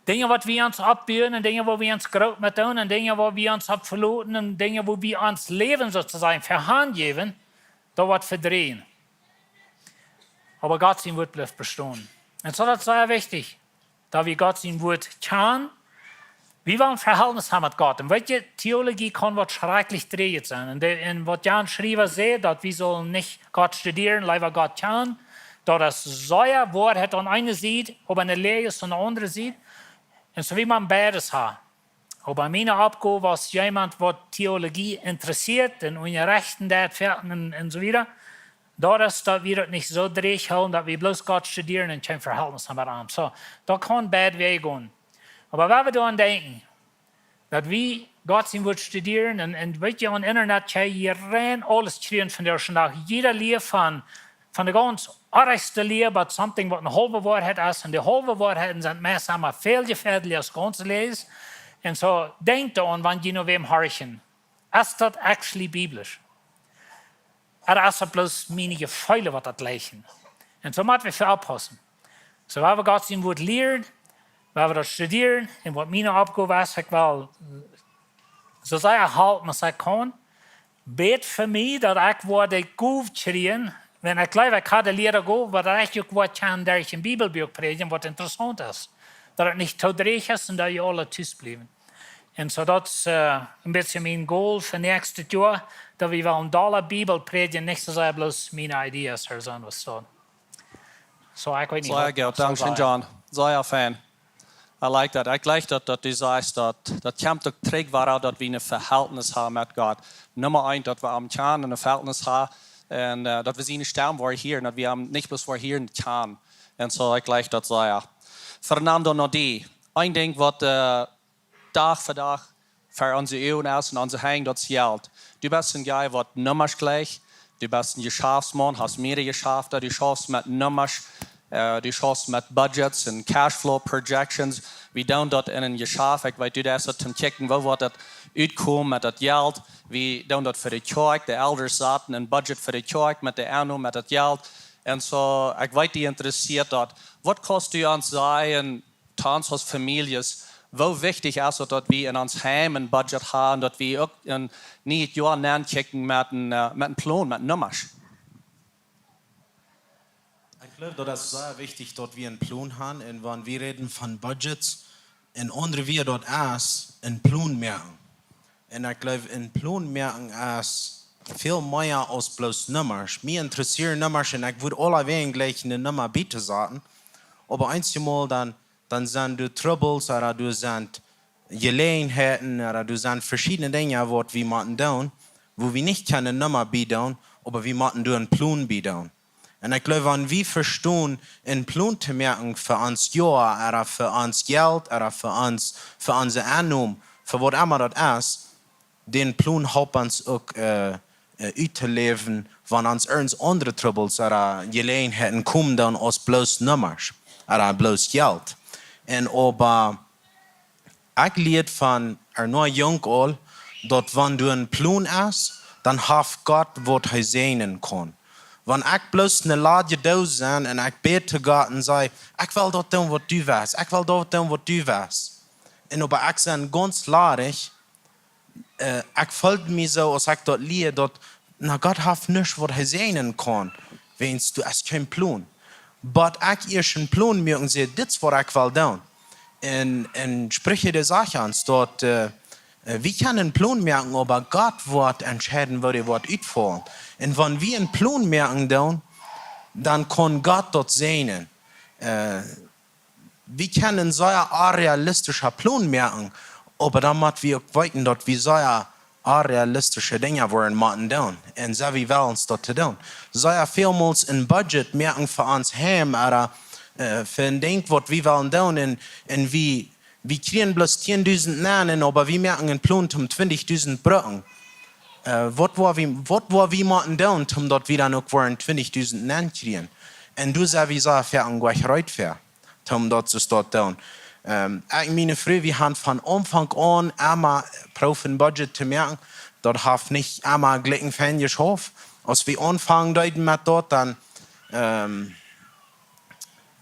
Dinja, waut wie ons oppbuen un Dinja, wua wie ons groot met doonen un Dinja, wua wie ons opp veloten un Dinja, wua wie ons Läwen sootosajen fa hanjäwen, daut woat vedrieejen. Oba Gott sien Wuat blift bestonen. Un soo, daut es sea wichtich, daut wie Gott sien Wuat kjanen. Wie wellen een Verhältnis haben met Gott. Un weet jie, Theologie kaun waut schrakjlich dräajent sennen. Un, de, un waut Jan Schriewa säd, daut wie sellen nich Gott studieren, leewa Gott kjanen. Daut es sea Woarheit aun eene Sied, oba eene Läajes aun de aundre Sied. Un soo wie mau beides haben. Oba miene Oppgow aus jemaunt, waut Theologie interessieet un unjarechten deit, foaken un, un soo wieda, daut es, daut wie daut nich soo dräajch hoolen, daut wie bloos Gott studieren un kjeen Verhältnis haben met am. Soo, daut kaun beid Wäaj gonen. Oba wan wie doaraun denkjen, daut wie Gott sien Wuat studieren un, un weet jie, aum Internet kjenn jie rein aules kjrieen vondoag dän Dach. Jieda Lia von, von de gaunz oajchste Lia, bat something, waut eene haulwe Woarheit es. Un de haulwe Woarheiten sent meist emma väl jefäadlicha aus gaunze Lies. Un soo, denkjt doaraun, wan jie no wäm horchen. Es daut actually biblisch? Ooda es daut bloos miene Jefeelen, waut daut lieejen? Un soo motten wie fa oppaussen. Soo, wan wie Gott sien Wuat lieren, wan wie daut studieren, un waut miene Oppgow es, ekj well soo sea halpen aus ekj kaun, bät fa mie, daut ekj woa de Gow kjrieen, wan ekj jleew, ekj hab de Liera Gow, oba daut ekj uk woa kjennen derch een Bibelbuak prädjen, waut interessaunt es. Daut et nich too dräajch es un daut jie aule tus bliewen. Un soo, daut es äh, een bät mien Goal fa näakjstet Joa, daut wie wellen dolla Bibel prädjen, nich soo sea bloos miene Ideas ooda soo waut. Soo, ekj weet nich, sea waut, goot, waut ekj saul dankscheen, sajen. John. Sea fein. I like that. Ekj jleich daut, daut du sajchst, daut, daut kjemt uk trigj, wuarom daut wie een Verhältnis haben met Gott. Numma eent, daut wie am kjanen, een Verhältnis haben, un äh, daut wie siene Stemm woaren hieren, daut wie am nich bloos woaren hieren kjanen. Un soo, ekj jleich daut sea. Fernando Nodi, een Dinkj, waut äh, Dach fa Dach ver onse Uagen es un onse Henj, daut es Jelt. Du best een guy, waut Nummasch jlikjt. Du best een Jeschaftsmaun, hast mearere Jeschafta, du schaufst met Nummasch, äh, du schaufst met budgets un cashflow projections. Wie doonen daut en een Jeschaft. Ekj weet, du deist daut toom kjikjen, woo woat daut utkomen met daut Jelt. Wie doonen daut fa de Kjoakj, de elders saten een budget fa de Kjoakj met de Enno, met daut Jelt. Un soo, ekj weet, die interessieet daut. Waut kaust du ons sajen, ons aus Famieljes, woo wichtich es daut, daut wie en ons Heim een budget haben, daut wie uk en nieet Joa nenkjikjen met een äh, met een Plon, met Nummasch? Ekj jleew, daut es sea wichtich, daut wie een Plon haben. Un wan wie räden von budgets, een aundret Wuat, daut es een Plon moaken. Un ekj jleew, een Plon moaken es väl mea aus bloos Nummasch. Mie interessieet Nummasch un ekj wudd aulawäajen jlikjen eene Numma bie to saten. Oba eenjemol dan, dan sent doa Trubbels, ooda doa sent Jeläajenheiten, ooda doa sent veschiedne Dinja, waut wie motten doonen, wua wie nich kjennen eene Numma bie doonen, oba wie motten doa een Plon bie doonen. Un ekj jleew, wan wie vestonen, een Plon to moaken fa ons Joa, ooda fa ons Jelt, ooda fa ons, fa onse Ennom, fa waut emma daut es, dän Plon halpt ons uk, äh, äh, uttoläwen, wan ons irjent aundre Trubbels ooda Jeläajenheiten komen dan aus bloos Nummasch, ooda bloos Jelt. Un oba ekj lieed von ea noch junk aul, daut wan doa een Plon es, dan haft Gott waut hee säajnen kaun. Wan ekj bloos eene ladje Doos sie un ekj bäd to Gott un saj: "Ekj well daut doonen waut du west, ekj well daut doonen waut du west." Un oba ekj sie gaunz ladich, äh, ekj feeld mie soo, aus ekj daut lieed, daut, na, Gott haft nuscht waut hee säajnen kaun, wiels doa es kjeen Plon. Oba ekj ieescht een Plon moak un saj: "Dit es waut ekj well doonen." Un, un Spricha, dee sajcht ons daut, äh, äh, wie kjennen een Plon moaken, oba Gott woat entscheiden, woo dee woat utfaulen. Un wan wie een Plon moaken doonen, dan kaun Gott daut säajnen. Äh, wie kjennen een sea onrealistischa Plon moaken, oba dan mott wie uk weeten, daut wie sea onrealistische Dinja woaren motten doonen. Un sent wie wellens daut to doonen? Sea välmols een Budget moaken fa ons Heim, ooda, äh, fa een Dinkj waut wie wellen doonen. Un, un wie, wie kjrieen bloos tiendusent nenn, un oba wie moaken een Plon om twintjidusent brucken. Äh, waut woa wie, waut woa wie motten doonen, om daut wie dan uk woaren twintjidusent nenn kjrieen? Un doa sent wie sea foaken nich reed fa, om daut to doonen. Ähm, ekj un miene Fru, wie haben von Aunfank aun emma proowt een Budget to moaken. Daut haft nich emma jlikj fein jeschauft. Aus wie aunfangen deeden met daut, dan, ähm,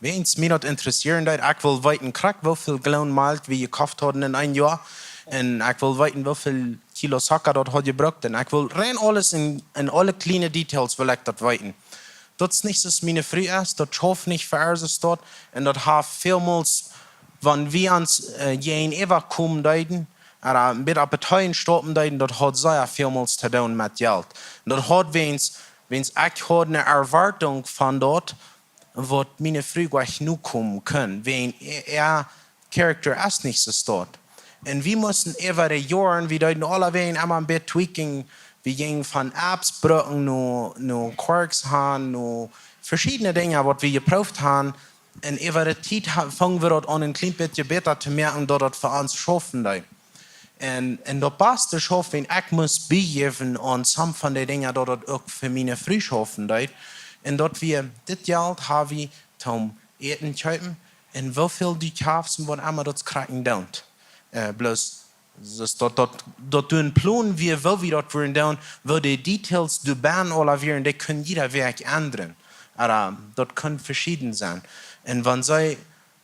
wäajens mie daut interessieren deed, ekj wull weeten krakjt woo väl Gallon Malkj wie jekoft hauden en een Joa. Un ekj wull weeten woo väl Kilo Zucka daut haud jebrukt. Un ekj wull rein aules en, en aule kjliene Details wull ekj daut weeten. Daut es nich soo aus miene Fru es, daut schauft nich fa äa soo aus daut. Un daut haft välmols, wan wie ons, äh, jäajenäwa komen deeden, ooda een bät opp de Teenen stoppen deeden, daut haud sea välmols to doonen met Jelt. Un daut haud wäajens, wäajens ekj haud eene Erwartung von daut, waut miene Fru nich nokomen kunn, wäajen äa, äa Character es nich soo aus daut. Un wie musten äwa de Joaren, wie deeden aulawäajen emma een bät tweaken, wie jinjen von Apps brucken no, no Quarks han, no veschiedne Dinja waut wie jeproowt han. Un äwa de Tiet ha-, fungen wie daut aun een kjlien bät bäta to moaken, daut daut fa ons schaufen deed. Un, un daut baste schauft, wan ekj must biejäwen aun some von de Dinja, daut daut uk fa miene Fru schaufen deed. Un daut wie, dit Jelt ha wie toom Äten kjeepen. Un woo väl du kjafst un waut emma, daut kjrieen doonen. Äh, bloos, daut, daut, daut, daut du een Plon wia, woo wie daut wudden doonen, woo de Details doa bennen aula wieren, dee kunnen jieda Wäakj endren. Ooda daut kunn veschieden sennen. Un wan see,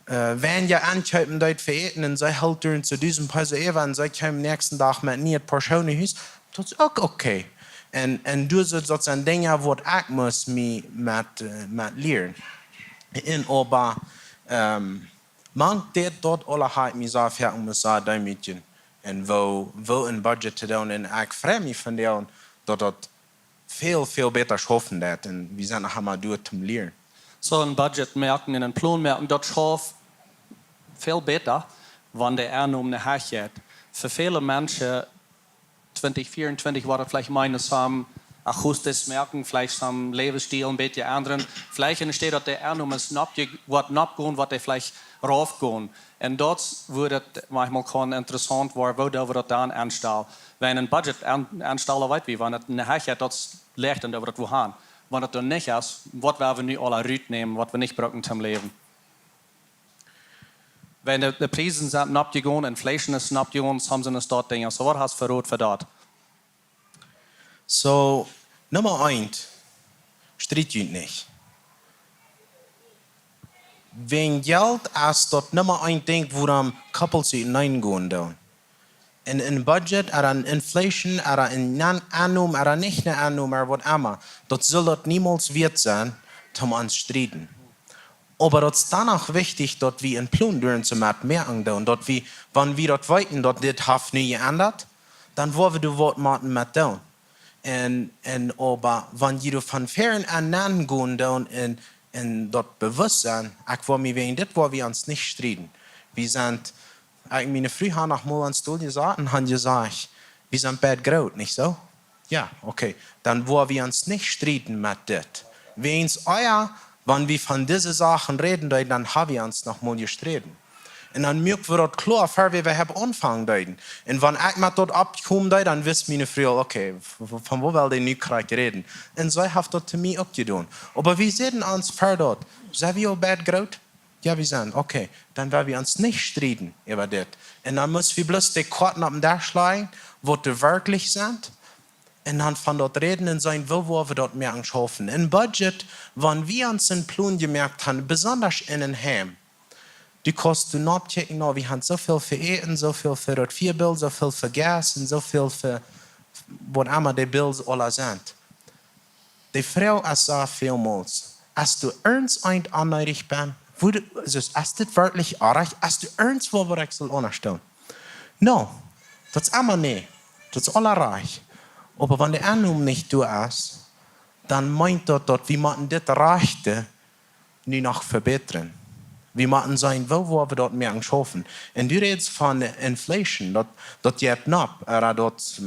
äh, wan jie enkjeepen deeden fa Äten un see hilt doa soo dusent Peso äwa un see kjeem näakjsten Dach met een Portion no Hus, daut es uk okay. Un, un doa soo, daut sent Dinja waut ekj must mie met, äh, met lieren. Un oba, ähm, mank dit daut aula ha ekj mie sea foaken must sea deemootjen. Un woo, woo een Budget to doonen. Un ekj frei mie von dee aun, daut daut väl, väl bäta schaufen deed. Un wie sent noch emma doa toom lieren. Soo een Budget moaken un een Plon moaken, daut schauft väl bäta, wan de Ennom nich hia jeit. Fa väle Menschen twintjich vea un twintjich woat et veleicht meenen, some Ajustes moaken, veleicht some Läwensstiel een bät endren. Veleicht enne Städ daut de Ennom es nopje-, woat nopgonen, woat dee veleicht raufgonen. Un daut woat et maunchmol kaun interessaunt woaren, woo doo wie daut dan aunstalen. Wan een Budget aun-, aunstalen weet wie, wan et nich hia jeit, daut es leicht, dan doo wie daut woo han. Wan et dan nich es, waut woa wie nu aula rutnämen, waut wie nich brucken toom läwen? Wan de, de Priesen sent nopjegonen, Inflation es nopjegonen, some sent daut Dinja. Soo waut hast du fa Rot fa daut? Soo, Numma eent, striet junt nich. Wäajen Jelt es daut Numma eent Dinkj, wuarom Couples uteneen gonen doonen. Un een Budget, ooda een Inflation, ooda een Nan-, Ennom, ooda nich een Ennom, ooda waut emma, daut saul daut niemols wieet sennen, toom ons strieden. Oba daut es dan uk wichtich, daut wie een Plon doonen, soo met moaken doonen, daut wie, wan wie daut weeten, daut dit haft nu jeendat, dan woa wie doa waut motten met doonen. Un, un oba wan jie doa von väaren aun nenn gonen doonen un, un daut bewusst sennen, ekj woa mie wäajen dit woa wie ons nich strieden. Wie sent, ekj un miene Fru han noch mol aun Stool jesaut un han jesajcht: "Wie sent beid groot, nich soo?" "Jo, okay." Dan woa wie ons nich strieden met dit. Wäajens ea, wan wie von dise Sachen räden deeden, dan ha wie ons noch mol jesträden. Un dan muak wie daut kloa, ver wie, wie haben aunfangen deeden. Un wan ekj met daut oppkomen deed, dan wist miene Fru aul, okay, w-, w-, von woo well dee nu krakjt räden? Un see haft daut to mie uk jedonen. Oba wie säden ons ver daut, sent wie aul bät groot? Jo, wie sent. Okay, dan well wie ons nich strieden äwa dit. Un dan must wie bloos de Koaten opp dän Desch lajen, waut doa werkjlich sent. Un dan von daut räden un seenen, woo woa wie daut moaken schaufen. Een Budget, wan wie ons een Plon jemoakt haben, besondasch en een Heim. Du kaust doa nopp kjikjen, nu, wie haben soo väl fa Äten, soo väl fa daut Vieebilt, soo väl fa Gas un soo väl fa waut emma de Bills aula sent. De Froag es soo välmols, aus du irjent eent onneedich best, woo du, aulsoo, es dit werkjlich oajch? Aus du irjent waut, waut ekj saul aundasch doonen? No, daut es emma nä. Daut es aula rajcht. Oba wan de Ennom nich doa es, dan meent daut, daut wie motten dit Rajchte nu noch vebätren. Wie motten seenen, woo woa wie daut moaken schaufen. Un du rätst von Inflation, daut, daut jeit nopp, ooda daut,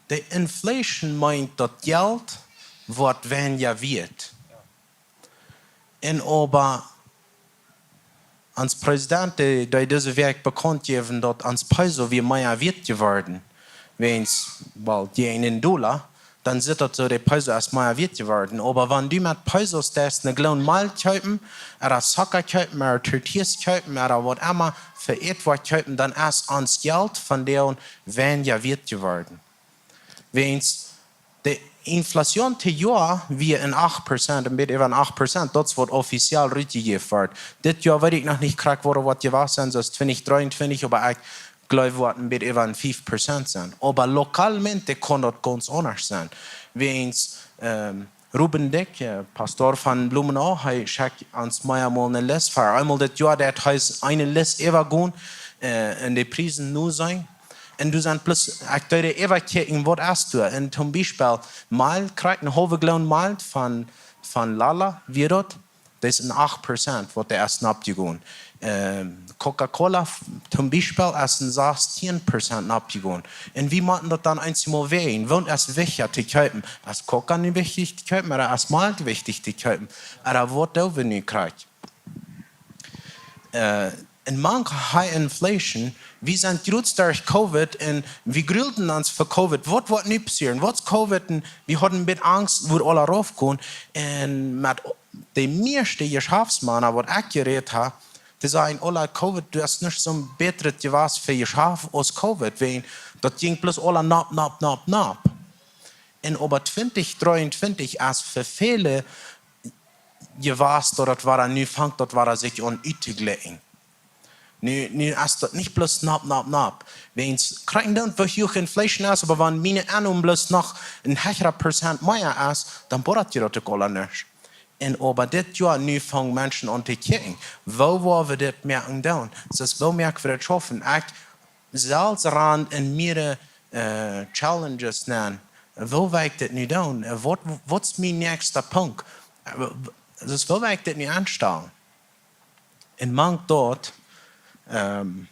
de Inflation meent, daut Jelt woat weinja wieet. Un oba ons President, dee, dee dise Wäakj bekaunt jeef, daut ons Peso wia mea wieet jeworden. Wäajens, well, dee en Dolla, dan sitt daut soo, de Peso es mea wieet jeworden. Oba wan du met Pesos deist eene Gallon Malkj kjeepen, ooda Zocka kjeepen, ooda Tortillas kjeepen, ooda waut emma fa Ätwoa kjeepen, dan es ons Jelt vondoag weinja wieet jeworden. Wäajens de Inflation dit Joa wia een acht Prozent, een bät äwa een acht Prozent, daut es waut offiziell rutjejäft woat. Dit Joa weet ekj noch nich krakjt, woo daut jewast es, soo aus twintich dreeuntwintich, oba ekj jleew, woat een bät äwa een fief Prozent sennen. Oba lokalmente kaun daut gaunz aundasch sennen. Wäajens, ähm, Ruben Dyck, äh, Pastor von Blumenau, hee schekjt ons meamol eene List ver. Eemol dit Joa, daut hee es eene List äwagonen, äh, un de Priesen noseenen. Un du sent bloos, ekj deed äwakjikjen, waut es doa? Un toom Biespel, Malkj, krakjt eene haulwe Gallon Malkj von, von Lala, wia daut? Daut es een acht Prozent, waut doa es noppjegonen. Ähm, Coca-Cola, f-, toom Biespel, es een sastien Prozent noppjegonen. Un wie motten daut dan eensjemol wäajen? Waut es wichtja to kjeepen? Es Coca nu wichtich to kjeepen, ooda es Malkj wichtich to kjeepen? Ooda waut doo wie nu krakjt? Äh, un mank high inflation, wie sent jrod derch Covid un wie grulden ons fa Covid. Waut woat nu passieren? Waut es Covid? Un wie hauden een bät Angst, woo aules raufkjemt. Un met de mieeschte Jeschaftsmana, waut ekj jerät hab, dee säden aule: Covid, daut es nich soon bätret jewast fa Jeschaft aus Covid, wäajen daut jinkj bloos aula nopp, nopp, nopp, nopp. Un oba twintich dreeuntwintich es fa väle jewast, daut daut wada, nu fangt daut wada sikj aun uttojlikjen. Nu, nu es daut nich bloos nopp, nopp, nopp. Wäajens krakjt dan, woo huach inflation es, oba wan miene Ennom bloos noch een hechra Prozent mea es, dan bodat je daut uk aula nich. Un oba dit Joa, nu fangen Menschen aun to kjikjen, woo woa wie dit moaken doonen? Daut es, woo moak wie daut schaufen? Ekj selfst ran en mea, äh, challenges nenn. Woo woa ekj dit nu doonen? Äh, waut, waut es mien näakjsta Punkt? Äh, w-, w-, daut es, woo woa ekj dit nu aunstalen? Un mank daut, ähm,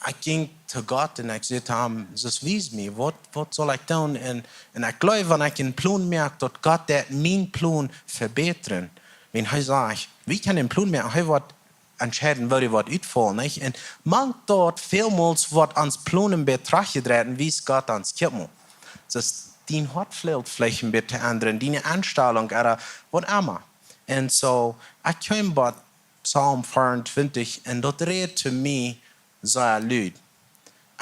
ekj jinkj to Gott un ekj säd to am: "Daut, wies mie, waut, waut saul ekj doonen?" Un, un ekj jleew, wan ekj een Plon moak, daut Gott deit mienen Plon vebätren. Wan hee sajcht, wie kjennen een Plon moaken, hee woat entscheiden, woo dee woat utfaulen, nich? Un mank daut välmols woat ons Plon een bät trajchtjedreit un wiest Gott ons: "Kjikj mol, daut es dien Hoat veleicht, veleicht een bät to endren, diene Enstalunk, ooda waut emma." Un soo, ekj kjeem bie Psalm veeauntwintich un daut räd to mie sea lud.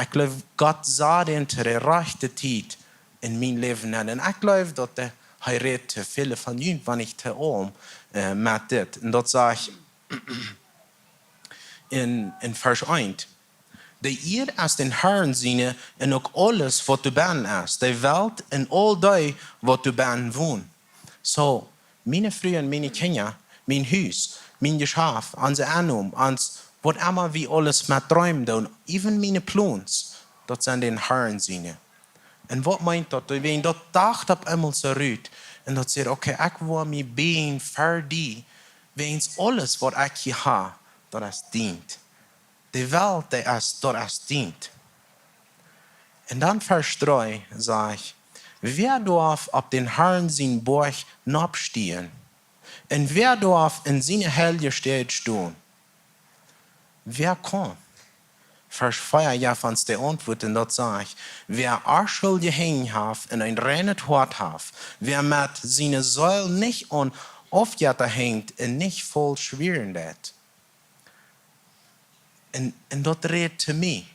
Ekj jleew, Gott säd daut to de rajchte Tiet en mien Läwen aun. Un ekj jleew, daut hee, hee räd to väle von junt, wan nich to aulem, äh, met dit. Un daut sajcht en, en Varsch eent: "De Ieed es dän Harn siene un uk aules, waut doabennen es, de Welt un aul dee, waut doabennen wonen." Soo, miene Fru un miene Kjinja, mien Hus, mien Jeschaft, onse Ennom, ons, waut emma wie aules met dreemen doonen, even miene Plons, daut sent dän Harn siene. Un waut meent daut? Wan daut docht opp eemol soo rut. Un daut sajcht: "Okay, ekj woa mie bieejen ver die, wäajens aules, waut ekj hia hab, daut es dient. De Welt, dee es, daut es dient." Un dan Varsch dree sajcht: Wäa doaf opp dän Harn sien Boajch nopp stieen? Un wäa doaf en siene heilje Städ stonen? Wäa kaun? Varsch vea jeft ons de Auntwuat, un daut sajcht: Wäa onschuldje Henj haft un een reinet Hoat haft, wäa met siene Seel nich aun Aufjetta henjt un nich faulsch schwieren deit. Un, un daut rät to mie.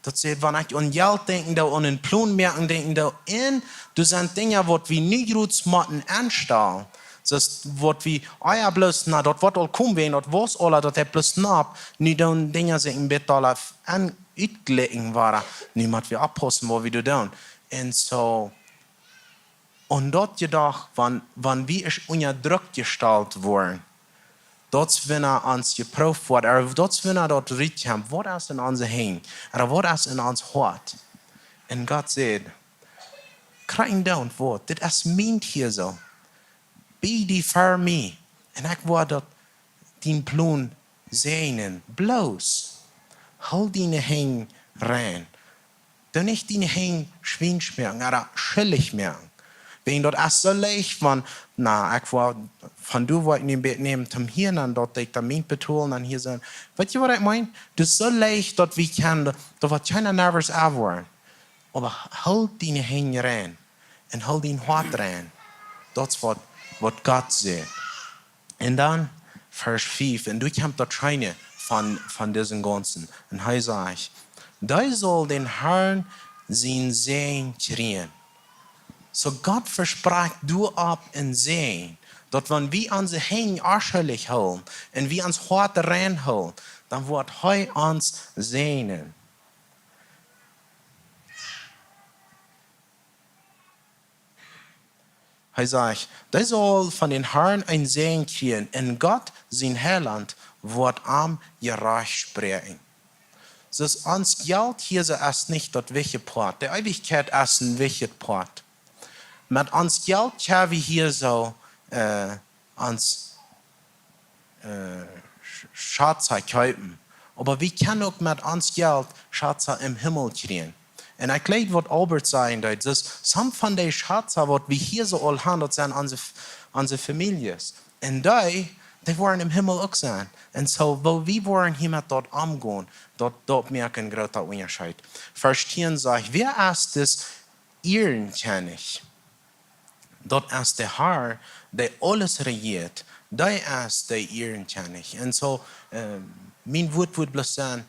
Daut sajcht, wan ekj aun Jelt denkjen doo, aun een Plon moaken denkjen doo, un doa sent Dinja, waut wie nu jrods motten aunstalen. Soo aus waut wie, ah jo, bloos, na, daut woat aul komen, wan daut wia aul, daut haft bloos nopp, nu doonen Dinja sikj een bät aul aun utjlikjen woaren. Nu mott wie oppaussen, waut wie doa doonen. Un soo, un daut jedocht, wan, wan wie es unja Druck jestalt woaren, daut es wan ons jeprooft woat, ooda daut es wan daut rut kjemt, waut es en onse Henj, ooda waut es en ons Hoat. Un Gott sajcht: Krakjt daut, waut, dit es mien Tiet soo. Bie die fa mie. Un ekj woa daut, dien Plon säajnen. Bloos hool diene Henj rein. Doo nich diene Henj schwiensch moaken, ooda schullich moaken. Wäajen daut es soo leicht, wan, na, ekj woa, von doa woa ekj nu een bät nämen, toom hia, dan daut ekj dan mien betolen, dan hia sennen. Weetst du, waut ekj meen? Daut es soo leicht, daut wie kjennen, daut woat kjeena nervous woaren. Oba hool diene Henj rein. Un hool dien Hoat rein. Daut es waut, waut Gott sajcht. Un dan Varsch fiew, un doa kjemt daut scheene von, von disen gaunzen. Un hee sajcht: Dee saul dän Harn sien Säajen kjrieen. Soo Gott vesprakjt doaropp een Säajen, daut wan wie onse Henj onschuldich hoolen un wie ons Hoat rein hoolen, dan woat hee ons säajnen. Hee sajcht: Dee saul von dän Harn een Säajen kjrieen, un Gott, sien Heilaunt, woat am Jerajcht spräakjen. Soo ons Jelt hia soo es nich daut wichtje Poat. De Eewichkjeit es een wichtjet Poat. Met ons Jelt kjenn wie hia soo, äh, ons, äh, Sch-, Schatza kjeepen. Oba wie kjennen uk met ons Jelt Schatza em Himmel kjrieen. Un ekj jleew, waut Albert säd, daut es, some von dee Schatza, waut wie hia soo aul haben, daut sent onse F-, onse Famieljes. Un dee, dee woaren em Himmel uk sennen. Un soo, woo wie woaren hia met daut omgonen, daut, daut moakt een groota Unjascheet. Varsch tieen sajcht: Wäa es dis Ierenkjennich? Daut es de Har, dee aules rejieet. Dee es de Ierenkjennich. Un soo, äh, mien Wuat wudd bloos sennen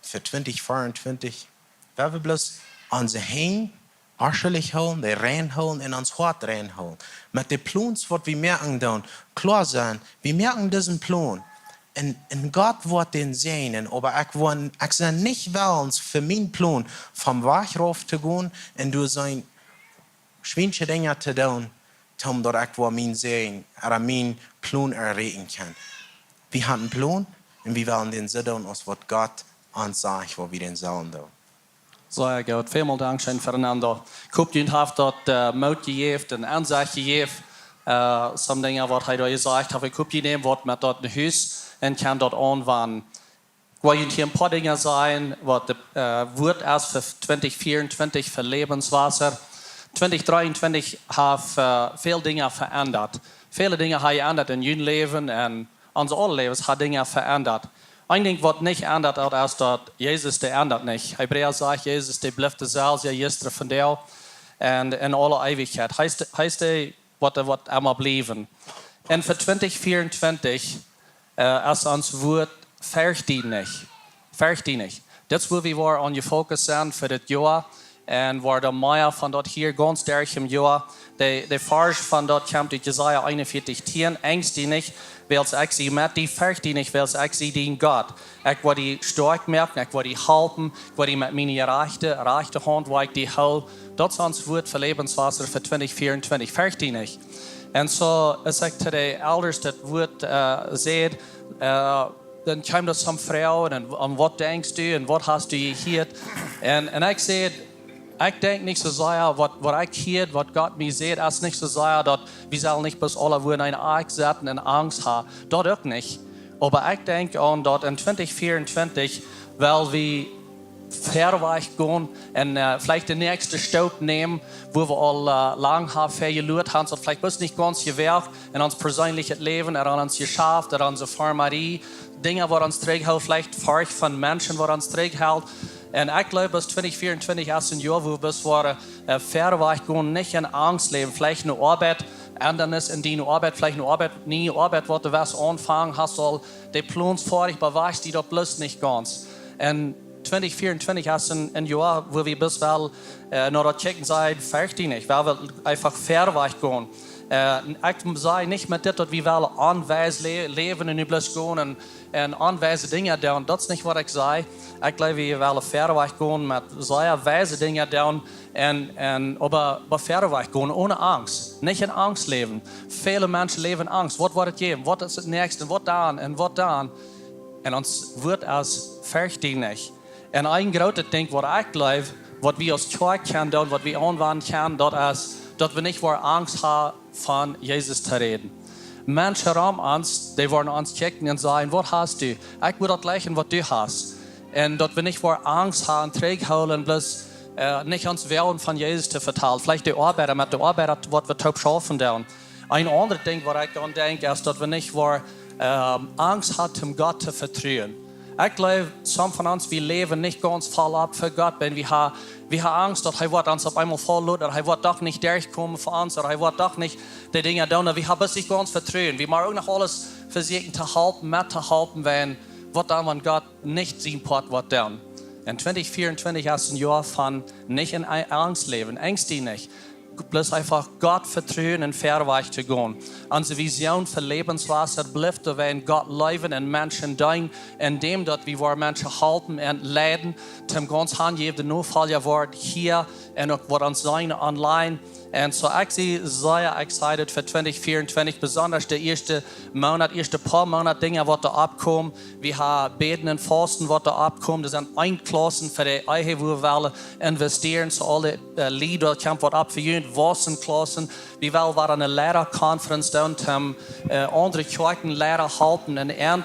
fa twintich veeauntwintich, wan wie bloos onse Henj onschuldich hoolen, dee rein hoolen un ons Hoat rein hoolen. Met de Plons, waut wie moaken doonen, kloa sennen, wie moaken disen Plon. Un, un Gott woat dän säajnen, oba ekj woa, ekj sie nich wellens fa mien Plon vom Wajch rauf to gonen un doa sent schwiensche Dinja to doonen, toom daut ekj woa mien Säajen, ooda mien Plon erreichen kjennen. Wie haben een Plon un wie wellen dän soo doonen, aus waut Gott ons sajcht, waut wie dän sellen doonen. Sea goot. Välmol dankscheen, Fernando. Ekj hop, jie haben daut, äh, Moot jejäft un Ensecht jejäft. Äh, some Dinja, waut hee doa jesajcht haft. Ekj hop, jie nämen waut met daut no Hus un kjennen daut aunwenjen. Ekj well junt hia een poa Dinja sajen, waut de, äh, Wuat es fa twintich veeauntwintich fa Läwenswota. Twintich dreeuntwintich haft, äh, väl Dinja veendat. Väle Dinja haben jeendat en jun Läwen un ons aule Läwes haben Dinja veendat. Een Dinkj, waut nich endat, daut es daut Jesus, dee endat nich. Hebräa sajcht, Jesus, dee blift deselwja jistren, vondoag un en aule Eewichkjeit. Hee es de, hee es dee, waut, waut emma bliewen. Un fa twintich veeauntwintich, äh, es ons Wuat: Fercht die nich. Fercht die nich. Dit es, wua wie woaren aun jefokust sennen fa dit Joa. Un woaren mea von daut hia gaunz derch em Joa. De, de Varsch von daut kjemt ut Jesaja eenunvieetich tieen: Angst die nich, wiels ekj sie met die, fercht die nich, wiels ekj sie dien Gott. Ekj woa die stoakj moaken, ekj woa die halpen, ekj woa die met miene rajchte, rajchte Haunt, woa ekj die hoolen. Daut es ons Wuat fa Läwenswota fa twintich veeauntwintich. Fercht die nich. Un soo, aus ekj to de Elders daut Wuat, äh, säd, äh, dan kjeemen doa some Froagen un, un waut denkjst du un waut hast du jehieet? Un, un ekj säd, ekj denkj nich soo sea, waut, waut ekj hia, waut Gott mie sajcht, es nich soo sea daut wie sellen nich bloos aule wua en eene Akj sitten un Angst haben. Daut uk nich. Oba ekj denkj aun daut en twintich veeauntwintich, wiels wie verwoat gonen un veleicht de näakjste Stap nämen, wua wie aul lang haben fa jeluat, haben daut veleicht bloos nich gaunz jewoagt en ons perseenlichet Läwen, ooda en ons Jeschaft, ooda en onse Farmarie. Dinja, waut ons trigjhoolen, veleicht Forcht von Menschen, waut ons trigjhoolen. Un ekj jleew, daut twintich vea un twintich es een Joa, wua wie bloos woaren verwoat gonen, nich en Angst läwen, veleicht ne Oabeit, un dan es en diene Oabeit, veleicht ne Oabeit, niee Oabeit, waut du woascht aunfangen, hast aul de Plons foadich, oba weetst du daut bloos nich gaunz. Un twintich vea un twintich es een Joa, wua wie bloos wellen no daut kjikjen, sajen: Fercht die nich, wie wellen eefach verwoat gonen. Ekj saj nich met dit, daut wie wellen onwies läwen un nu bloos gonen un onwiese Dinja doonen. Daut es nich, waut ekj saj. Ekj jleew, wie wellen verwoat gonen met sea wiese Dinja doonen un oba verwoat gonen, one Angst. Nich en Angst läwen. Väle Menschen läwen en Angst. Waut woat daut jäwen? Waut es daut näakjste? Waut dan? Un waut dan? Un ons Wuat es: Fercht die nich. Un een grootet Dinkj, waut ekj jleew, waut wie aus Kjoakj kjennen doonen, waut wie aunwenjen kjennen, daut es, daut wie nich woaren Angst haben, von Jesus to räden. Menschen rom ons, dee woaren ons kjikjen un sajen: Waut hast du? Ekj wudd daut jlikjen, waut du hast. Un daut wie nich woaren Angst haben, trigjhoolen, bloos nich ons woagen von Jesus to vetalen. Veleicht de Oabeida, met de Oabeida, waut wie toop schaufen doonen. Een aundret Dinkj, waut ekj aun denkj, es, daut wie nich woaren Angst haben, om Gott to vetruen. Ekj jleew, some von ons, wie läwen nich gaunz voll opp fa Gott, wan wie haben Angst, daut hee woat ons opp eemol faulen loten, daut hee woat doch nich derchkomen fa ons, daut hee woat doch nich de Dinja doonen, daut wie haben bloos nich gaunz Vetruen. Wie motten uk noch aules vesieekjen to halpen, met to halpen, wan, waut dan, wan Gott nich sien Poat woat doonen. Un twintich vea un twintich es een Joa von nich en Angst läwen, angst die nich. Bloos eefach Gott vetruen un verwoat to gonen. Onse Vision fa Läwenswota blift doabie: Gott leewen un Menschen deenen, endäm daut wie woaren Menschen halpen un leiden, toom gaunz hanjäwende Nofolja woaren, hia un uk waut ons seenen online. Un soo, ekj sie sea excited fa twintich vea un twintich, besonda de ieeschte Moonat, ieeschte poa Moonat, Dinja, waut doa oppkomen. Wie haben Bäden un Fausten, waut doa oppkomen. Doa sent Eenklaussen fa de Ehe, wua wie wellen investieren. Soo aule Lied, daut kjemt waut opp fa junt, Wausenklaussen. Wie wellen wada ne Leida-Conference doonen, toom aundre Kjoakjen Leida halpen un an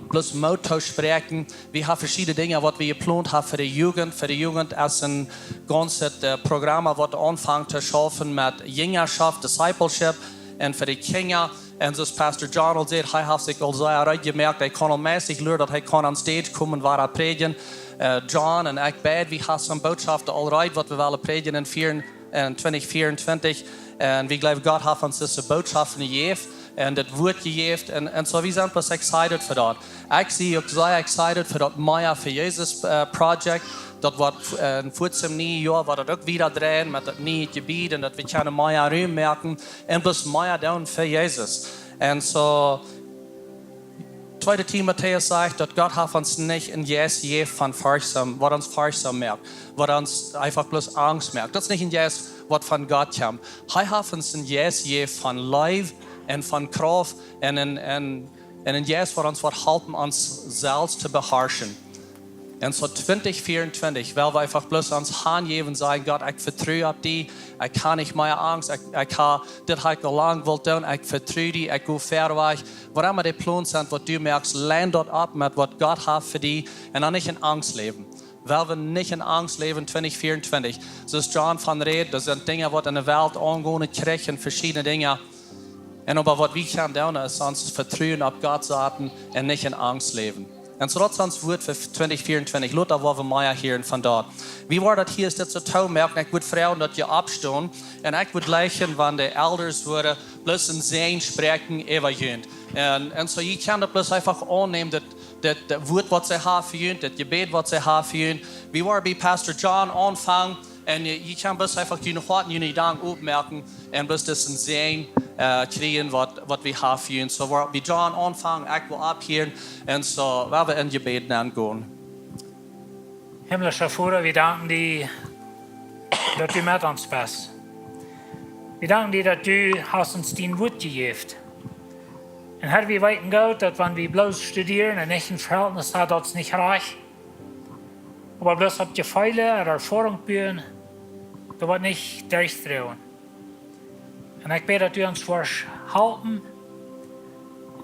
bloos Moot toospräakjen. Wie haben veschiedne Dinja, waut wie jeplont haben fa de Jugend. Fa de Jugend es een gaunzet Programm, waut aunfangt to schaufen met Jinjaschoft, discipleship, un fa de Kjinja. Un soo aus Pastor John aul säd, hee haft sikj aul sea reed jemoakt. Hee kaun aul meist luren, daut hee kaun aun stage komen, wada prädjen. John un ekj beid, wie haben soone Bootschoften aul reed, waut wie wellen prädjen en twintich vea un twintich. Un wie jleewen, Gott haft ons dise Bootschoften jejäft un daut Wuat jejäft. Un soo, wie sent bloos excited fa daut. Ekj sie uk sea excited fa daut Mea fa Jesus Project. Daut woat en fuatsem niejoa, woat daut uk wieda dreien met daut niee Jebied un daut wie kjennen mea Rum moaken un bloos mea doonen fa Jesus. Un soo, tweede Timotäus sajcht, daut Gott haft ons nich een Jeist jejäft von Forcht, waut ons forchtsom moakt, waut ons eefach bloos Angst moakt. Daut es nich een Jeist, waut von Gott kjemt. Hee haft ons een Jeist jejäft von Leew un von Krauft un een Jeist, waut ons woat halpen, ons selfst to beharschen. Un soo twintich vea un twintich well wie eefach bloos ons hanjäwen, sajen: Gott, ekj vetru opp die. Ekj hab nich mea Angst. Ekj, ekj hab, dit hab ekj aul lang wult doonen. Ekj vetru die. Ekj go verwoat. Waut emma de Plons sent, waut du moakst, lien daut opp met waut Gott haft fa die. Un dan nich en Angst läwen. Well wie nich en Angst läwen, twintich vea un twintich. Soo aus John von räd, doa sent Dinja, waut en de Welt aungonen, Kjrich un veschiedne Dinja. Un oba waut wie kjennen doonen, es ons Vetruen opp Gott saten un nich en Angst läwen. Un soo daut es ons Wuat fa twintich vea un twintich. Lot daut woat mea hieren von daut. Wie woaren daut hia dit soo toomoaken. Ekj wudd froagen, daut jie oppstonen. Un ekj wudd jlikjen, wan de Elders wudden bloos een Säajen spräakjen äwa junt. Un, un soo, jie kjennen daut bloos eefach aunnämen, daut, daut, daut Wuat, waut see haben fa junt, daut Jebäd, waut see haben fa junt. Wie woaren bie Pastor John aunfangen. Un jie, jie kjennen bloos eefach june Hoaten, june Jedanken opmoaken un bloos disen Säajen kjrieen, waut, waut wie haben fa junt. Soo, woa wie bie John aunfangen, ekj well opphieren. Un soo, woa wie en Jebäd nengonen. Himmlischa Voda, wie danken die, daut du met ons best. Wie danken die, daut du hast ons dien Wuat jejäft. Un Herr, wie weeten goot, daut wan wie bloos studieren un nich een Verhältnis haben, daut es nich rajcht. Oba bloos opp Jefeelen ooda Erfoarunk buen, daut woat nich derchdroagen. Un ekj bäd, daut du ons woascht halpen,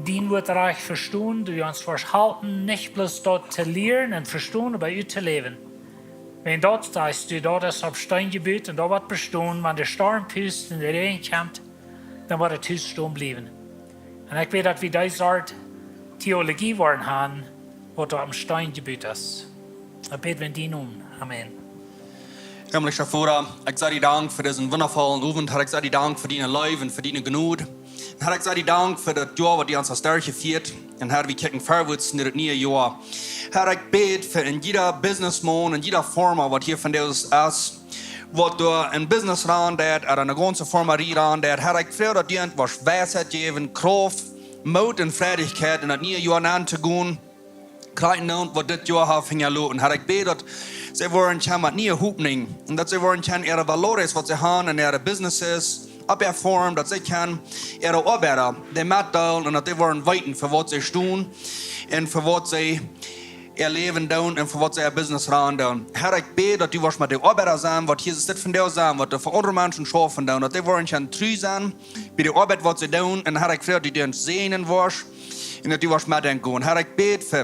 dien Wort rajcht vestonen, du ons woascht halpen, nich bloos daut to lieren un vestonen, oba uttoläwen. Wan daut sajchst du, daut es opp Steen jebut un daut woat bestonen, wan de Storm pust un de Räajen kjemt, dan woat daut Hus stonen bliewen. Un ekj weet, daut wie dee Sort Theologie woaren haben, waut doa opp Steen jebut es. Ekj bäd en dienen Nomen. Amen. Himmlischa Voda, ekj saj die Dank fa disen wundavollen Owent. Herr, ekj saj die Dank fa diene Leew un fa diene Jnod. Herr, ekj saj die Dank fa daut Joa, waut du ons hast derchjefieet. Un Herr, wie kjikjen verwoats no daut niee Joa. Herr, ekj bäd fa een jieda Businessman, een jieda Farma, waut hia vondoag es, waut doa een Business raun deit, ooda eene gaunze Farmarie raun deit. Herr, ekj froag, daut du an woascht Weisheit jäwen, Krauft, Moot un Freidichkjeit en daut niee Joa nenn to gonen. Krakjt daut, waut dit Joa haft hinjaloten. Herr, ekj bäd, daut see woaren kjennen met niee Hopninj. Un daut see woaren kjennen äare valores, waut see haben en äare businesses, opp äare Farm, daut see kjennen äare Oabeida dee metdeelen un daut see woaren weeten, fa waut see stonen un fa waut see äa Läwen doonen un fa waut see äa Business raun doonen. Herr, ekj bäd, daut du woascht met de Oabeida sennen, waut hia sett vondoag sennen, waut doa fa aundre Menschen schaufen doonen, daut see woaren kjennen tru sennen bie de Oabeit, waut see doonen. Un Herr, ekj froag, daut du an säajnen woascht un daut du woascht met an gonen. Herr, ekj bäd fa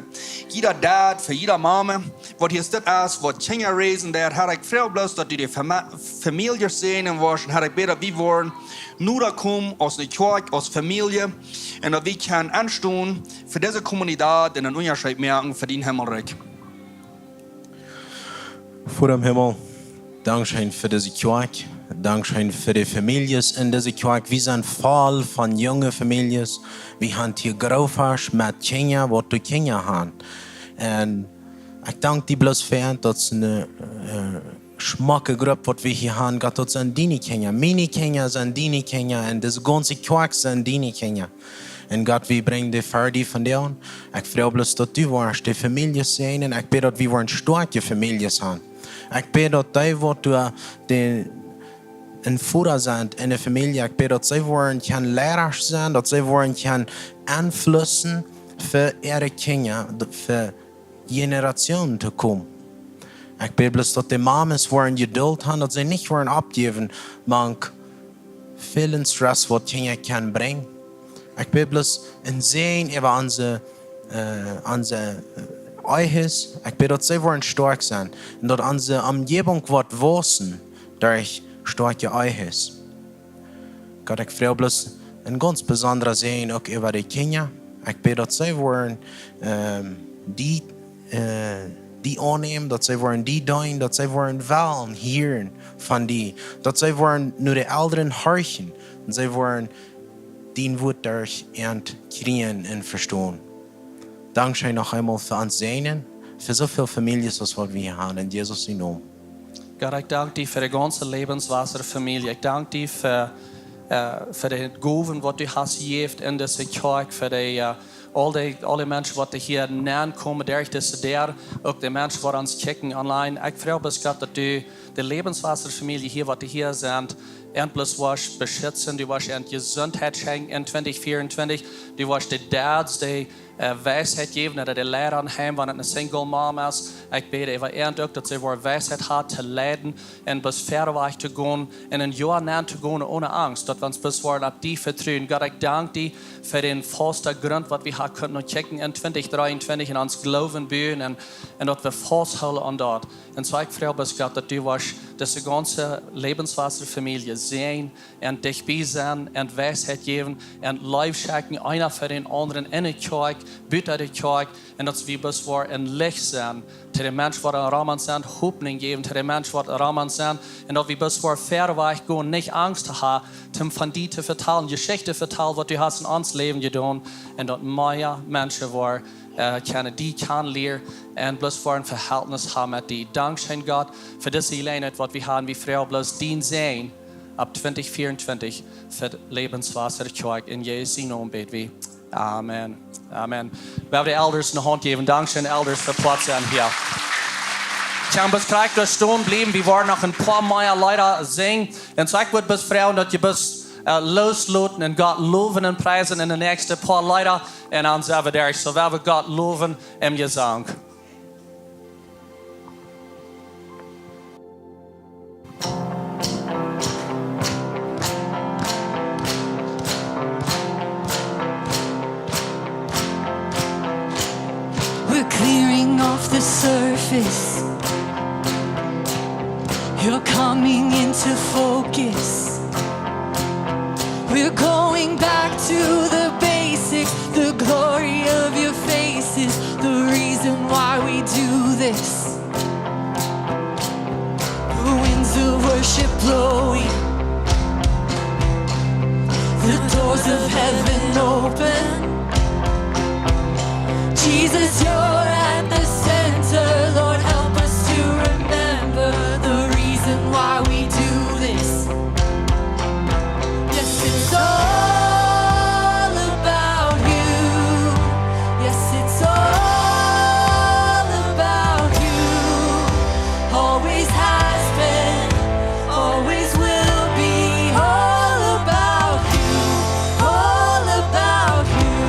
jieda Dad, fa jieda Mame, waut hia sett es, waut Kjinja raisen deit. Herr, ekj froag bloos, daut du de Fama-, Famieljes säajnen woascht. Un Herr, ekj bäd, daut wie woaren noda komen aus eene Kjoakj, aus Famielje. Un daut wie kjennen enstonen fa dise Communität un eenen Unjascheet moaken fa dien Himmelrikj. Voda em Himmel, dankscheen fa dise Kjoakj. Dankscheen fa de Famieljes en dise Kjoakj. Wie sent voll von junge Famieljes. Wie haben hia Grootasch met Kjinja, waut du Kjinja hast. Un ekj dank die bloos fa daut, daut es eene, äh, schmocke Grupp, waut wie hia haben. Gott, daut sent diene Kjinja. Miene Kjinja sent diene Kjinja. Un dise gaunze Kjoakj sent diene Kjinja. Un Gott, wie brinjen dee ver die vondoag. Ekj froag bloos, daut du woascht de Famieljes säajnen. Ekj bäd, daut wie woaren stoakje Famieljes haben. Ekj bäd, daut dee, waut du, äh, de, een Voda sent en de Famielje, ekj bäd, daut see woaren kjennen Liera sennen, daut see woaren kjennen Einfluss fa äare Kjinja, fa Generationen to komen. Ekj bäd bloos, daut de Mames woaren Jeduld haben, daut see nich woaren oppjäwen, mank väl Stress, waut Kjinja kjennen brinjen. Ekj bäd bloos een Säajen äwa onse, äh, onse, äh, Ehes. Ekj bäd, daut see woaren stoakj sennen. Un daut onse Omjäwunk woat wausen derch stoakje Ehes. Gott, ekj froag bloos een gaunz besondra Säajen uk äwa de Kjinja. Ekj bäd, daut see woaren, ähm, die, äh, die aunnämen, daut see woaren die deenen, daut see woaren wellen hieren von die, daut see woaren no de Elren horchen un see woaren dien Wort derch an kjrieen un vestonen. Dankscheen noch eemol fa ons Säajen, fa soo väl Famieljes aus waut wie hia haben, en Jesus sienen Nomen. Gott, ekj dank die fa de gaunze Lebenswasser Famielje. Ekj dank die fa, äh, fa de Gowen, waut du hast jejäft en dise Kjoakj, fa de, äh, aul de, aul de Menschen, waut hia nenkomen derch dise Däa, uk de Menschen, waut ons kjikjen online. Ekj froag bloos, Gott, daut du de Lebenswasser Famielje hia, waut hia sent, an bloos woascht beschitzen, du woascht an Jesundheit schenkjen en twintich vea un twintich, du woascht de Dads, de äh, Weisheit jäwen, ooda de Liera aun Heim, wan et eene Single Mom es. Ekj bäd äwa an uk, daut see woat Weisheit haben to leiden un bloos verwoats to gonen un en een Joa nenn to gonen onen Angst, daut wie ons bloos woaren opp die vetruen. Gott, ekj dank die fa dän fasten Grunt, waut wie haben kunnen kjikjen en twintich dreeuntwintich un ons Gloowen buen un, un daut wie fausthoolen aun daut. Un soo ekj froag bloos, Gott, daut du woascht dise gaunze Lebenswasser Famielje säajnen un dicht bie sennen un Weisheit jäwen un Leew schenkjen, eena fa dän aundren, en de Kjoakj, buta de Kjoakj, un daut wie bloos woaren een Licht sennen to de Menschen, waut rom ons sent, Hopninj jäwen to de Menschen, waut rom ons sent, un daut wie bloos woaren verwoats gonen, nich Angst to haben, om von die to vetalen, Jeschichten vetalen, waut du hast en ons Läwen jedonen, un daut mea Menschen woaren, äh, kjennen die kjanen lieren un bloos woaren een Vehältnis haben met die. Dankscheen, Gott, fa dise Jeläajenheit, waut wie haben. Wie froagen bloos dien Säajen opp twintich vea un twintich fa Lebenswasser Kjoakj. En Jesus sienen Nomen bäd wie. Amen. Amen. Wie haben de Elders eene Haunt jäwen. Dankscheen, Elders, fa Plauts to jäwen hia. Kjenn bloos krakjt stonen bliewen. Wie woaren noch een poa mea Leeda sinjen. Un soo ekj wudd bloos froagen, daut jie bloos, äh, loosloten un Gott lowen un priesen en de näakjste poa Leeda. Un dan sent wie derch. Soo woa wie Gott lowen em Jesank. the surface. You're coming into focus. We're going back to the basics. The glory of your face is the reason why we do this. The winds of worship blowing, the doors of heaven open. Jesus, you're at the center. Lord, help us to remember the reason why we do this. Yes, it's all about you. Yes, it's all about you. Always has been, always will be. All about you, all about you.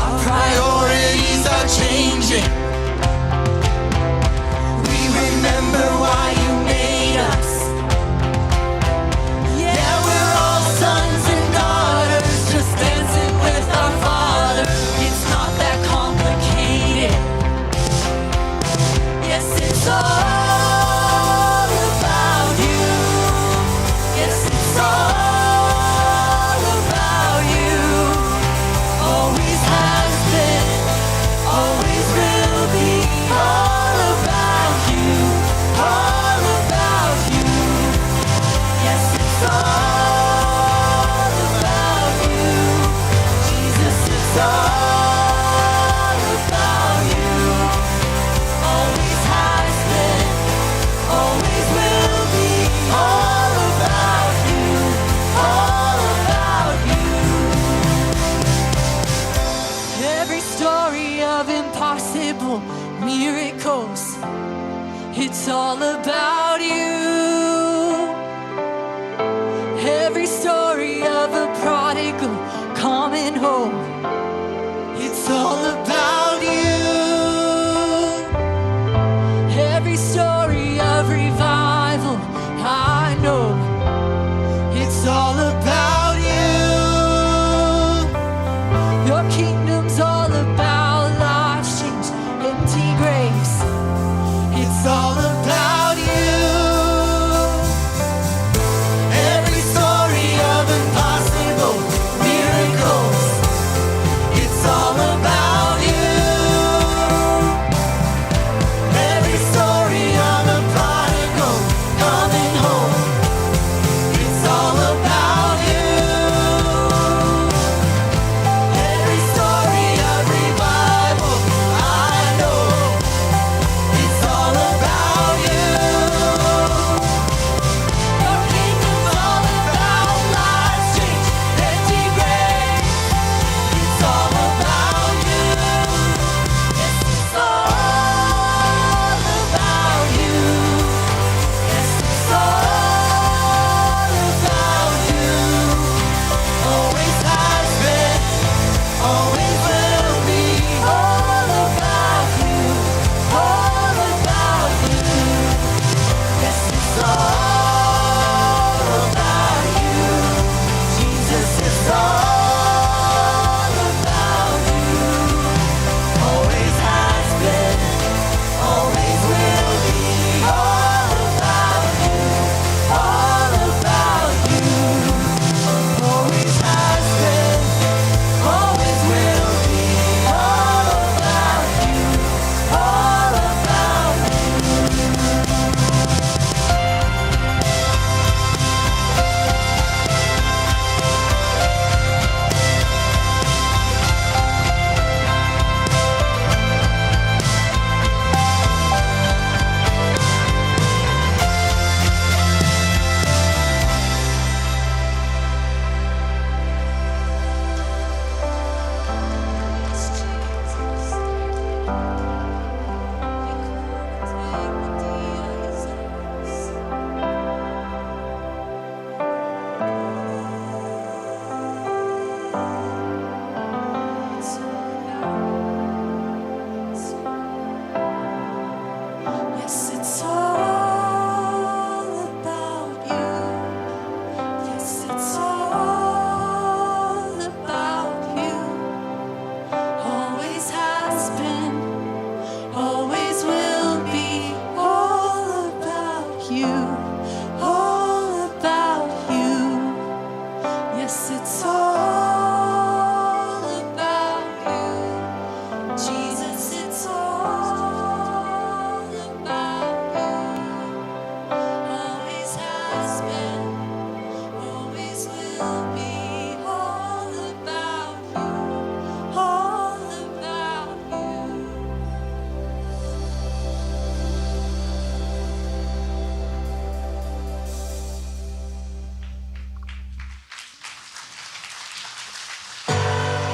Our priorities are changing. We remember why you made us. Yeah, we're all sons and daughters, just dancing with our Father. It's not that complicated. Yes, it's all about you. Yes, it's all about you. Always has been, always will be. All about you, all about you. Yes, it's all about you. Jesus, it's all about you. Always has been, always will be. All about you, all about you. Every story of impossible miracles, it's all about you. Every story of a prodigal coming home, it's all about you. Every story of revival, I know it's all about you. Your kingdom's all about lives changed, empty graves. It's all about you. Every story of impossible miracles, it's all about you. Every story of a prodigal coming home, it's all about you. Every story of revival, I know it's all about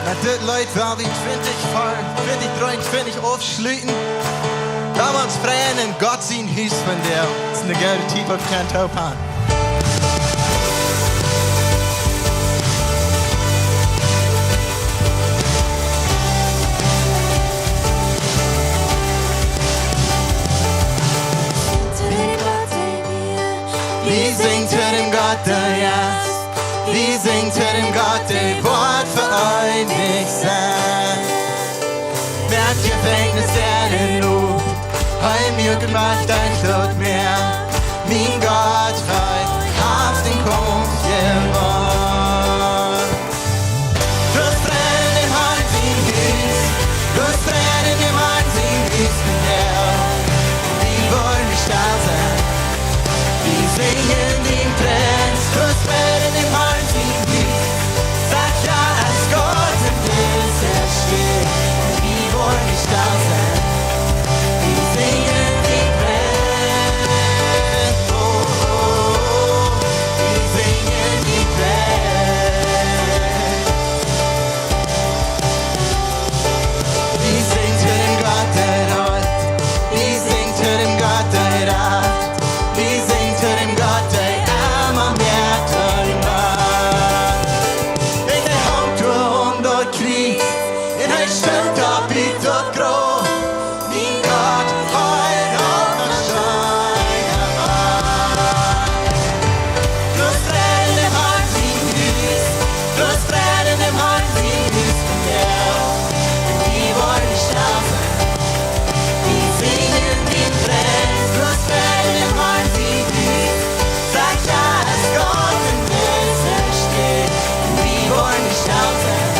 Met dit Leet well wie twintich, twintich dreeuntwintich aufschluten. Lot ons freien en Gott sien Hus vondoag. Daut es eene goode Tiet, waut wie kjennen toop haben. Wie sinjen to däm Gott, dee es. Wie sinjen to däm Gott, dee woat fa eewich sennen. Moakt Jefenkjnis Däaren op, hee muak Macht derch daut Mea. Mien Gott, hee haft dän Kaumf jewonnen. Lot Fräd en däm Harn sien Hus, lot Fräd en däm Harn sien Hus vondoag. Wie woaren nich stell sennen. Wie sinjen dän Pries, lot Fräd en däm Harn sien Hus. Saj jo, aus Gott em Himmel steit, wie woaren nich stell sennen. Wie sinjen dän Pries, oh, oh, oh. Wie sinjen dän Pries. Wie sinjen to däm Gott, dee rajcht. Wie sinjen to däm Gott, dee rajcht. Wie sinjen to däm Gott, dee emma mea to däm Gott. Dee, dee haft doa aum daut Kjriez un hee steit opp ut daut Grauf. Mien Gott, hee haft mie schein jemoakt. Lot Fräd en däm Harn sien Hus, lot Fräd en däm Harn sien Hus vondoag. Wie woaren nich stell sennen. Wie sinjen dän Pries, lot Fräd en däm Harn sien Hus. Saj jo, aus Gott em Himmel steit, wie woaren nich stell sennen.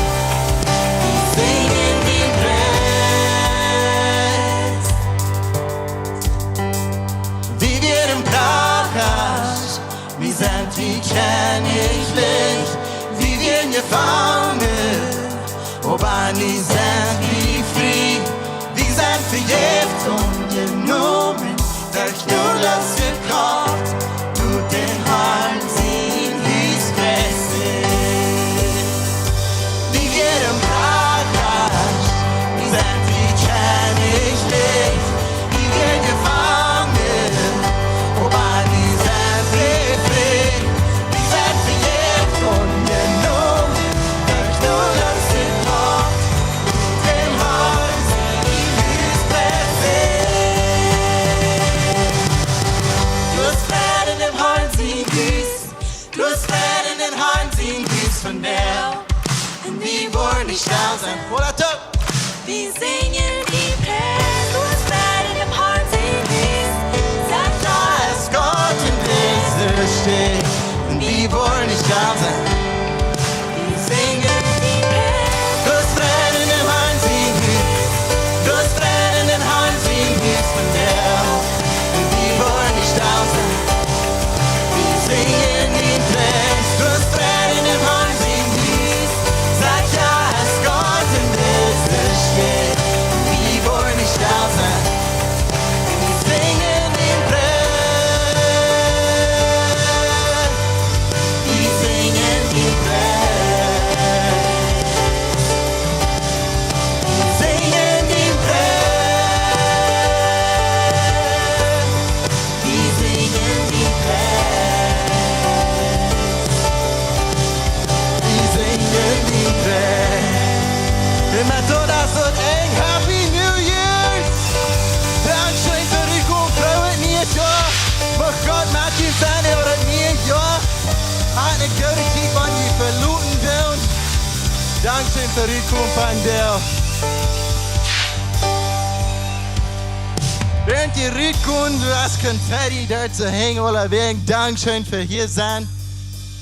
Wie sinjen dän Pries. Wie wieren Prachasch, wie sent wie kjennichlich, wie wieren jefangen, oba nu sent wie frie. Wie sent vejäft un jenomen, derch Gott jekoft, no däm Harn sien Hus Christi. Wie wieren Prachasch, wie sent wie kjennichlich, wie wieren jefangen, oba nu sent wie frie. Wie sent vejäft un jenomen, derch Gott jekoft, no däm Harn sien Hus Christi. Lot Fräd en däm Harn sien Hus. Lot Fräd en däm Harn sien Hus vondoag. Un wie woaren nich stell sennen. Hola, top. Wie sinjen dän Pries. Lot Fräd en däm Harn sien Hus. Saj jo, aus Gott em Himmel steit. Un wie woaren nich stell sennen. Wie sinjen dän Pries. Lot Fräd en däm Harn sien Hus. Lot Fräd en däm Harn sien Hus vondoag. Un wie woaren nich stell sennen. Wie sinjen dän Pries. Lot Fräd en däm Harn sien Hus. Saj jo, aus Gott em Himmel steit. Wie woaren nich stell sennen. Wie sinjen dän Pries. Wie sinjen dän Pries. Wie sinjen dän Pries. Wie sinjen dän Pries. Wie sinjen dän Pries. Un met daut es daut Enj. Happy New Year's! Dankscheen fa daut Komen, froo Niejoa. Mucht Gott met junt sennen äwa daut Niejoa. Habt eene goode Tiet, wan jie veloten doonen. Dankscheen fa daut Komen vondoag. Wäarent jie rutgonen, du hast Konfetti doa to hangen, ooda wäajen, dankscheen fa hia sennen.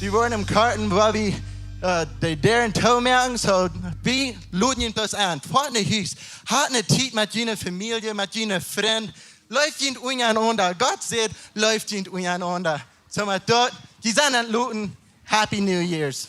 Wie woaren em Kjartje, wua wie, äh, de Däaren toomoaken, soo wie loden junt bloos en. Foat no Hus, habt eene Tiet met june Famielje, met june Frind. Leeft junt unjarenaunda. Gott sajcht, leeft junt unjarenaunda. Soo met daut, jie sent entloten. Happy New Year's.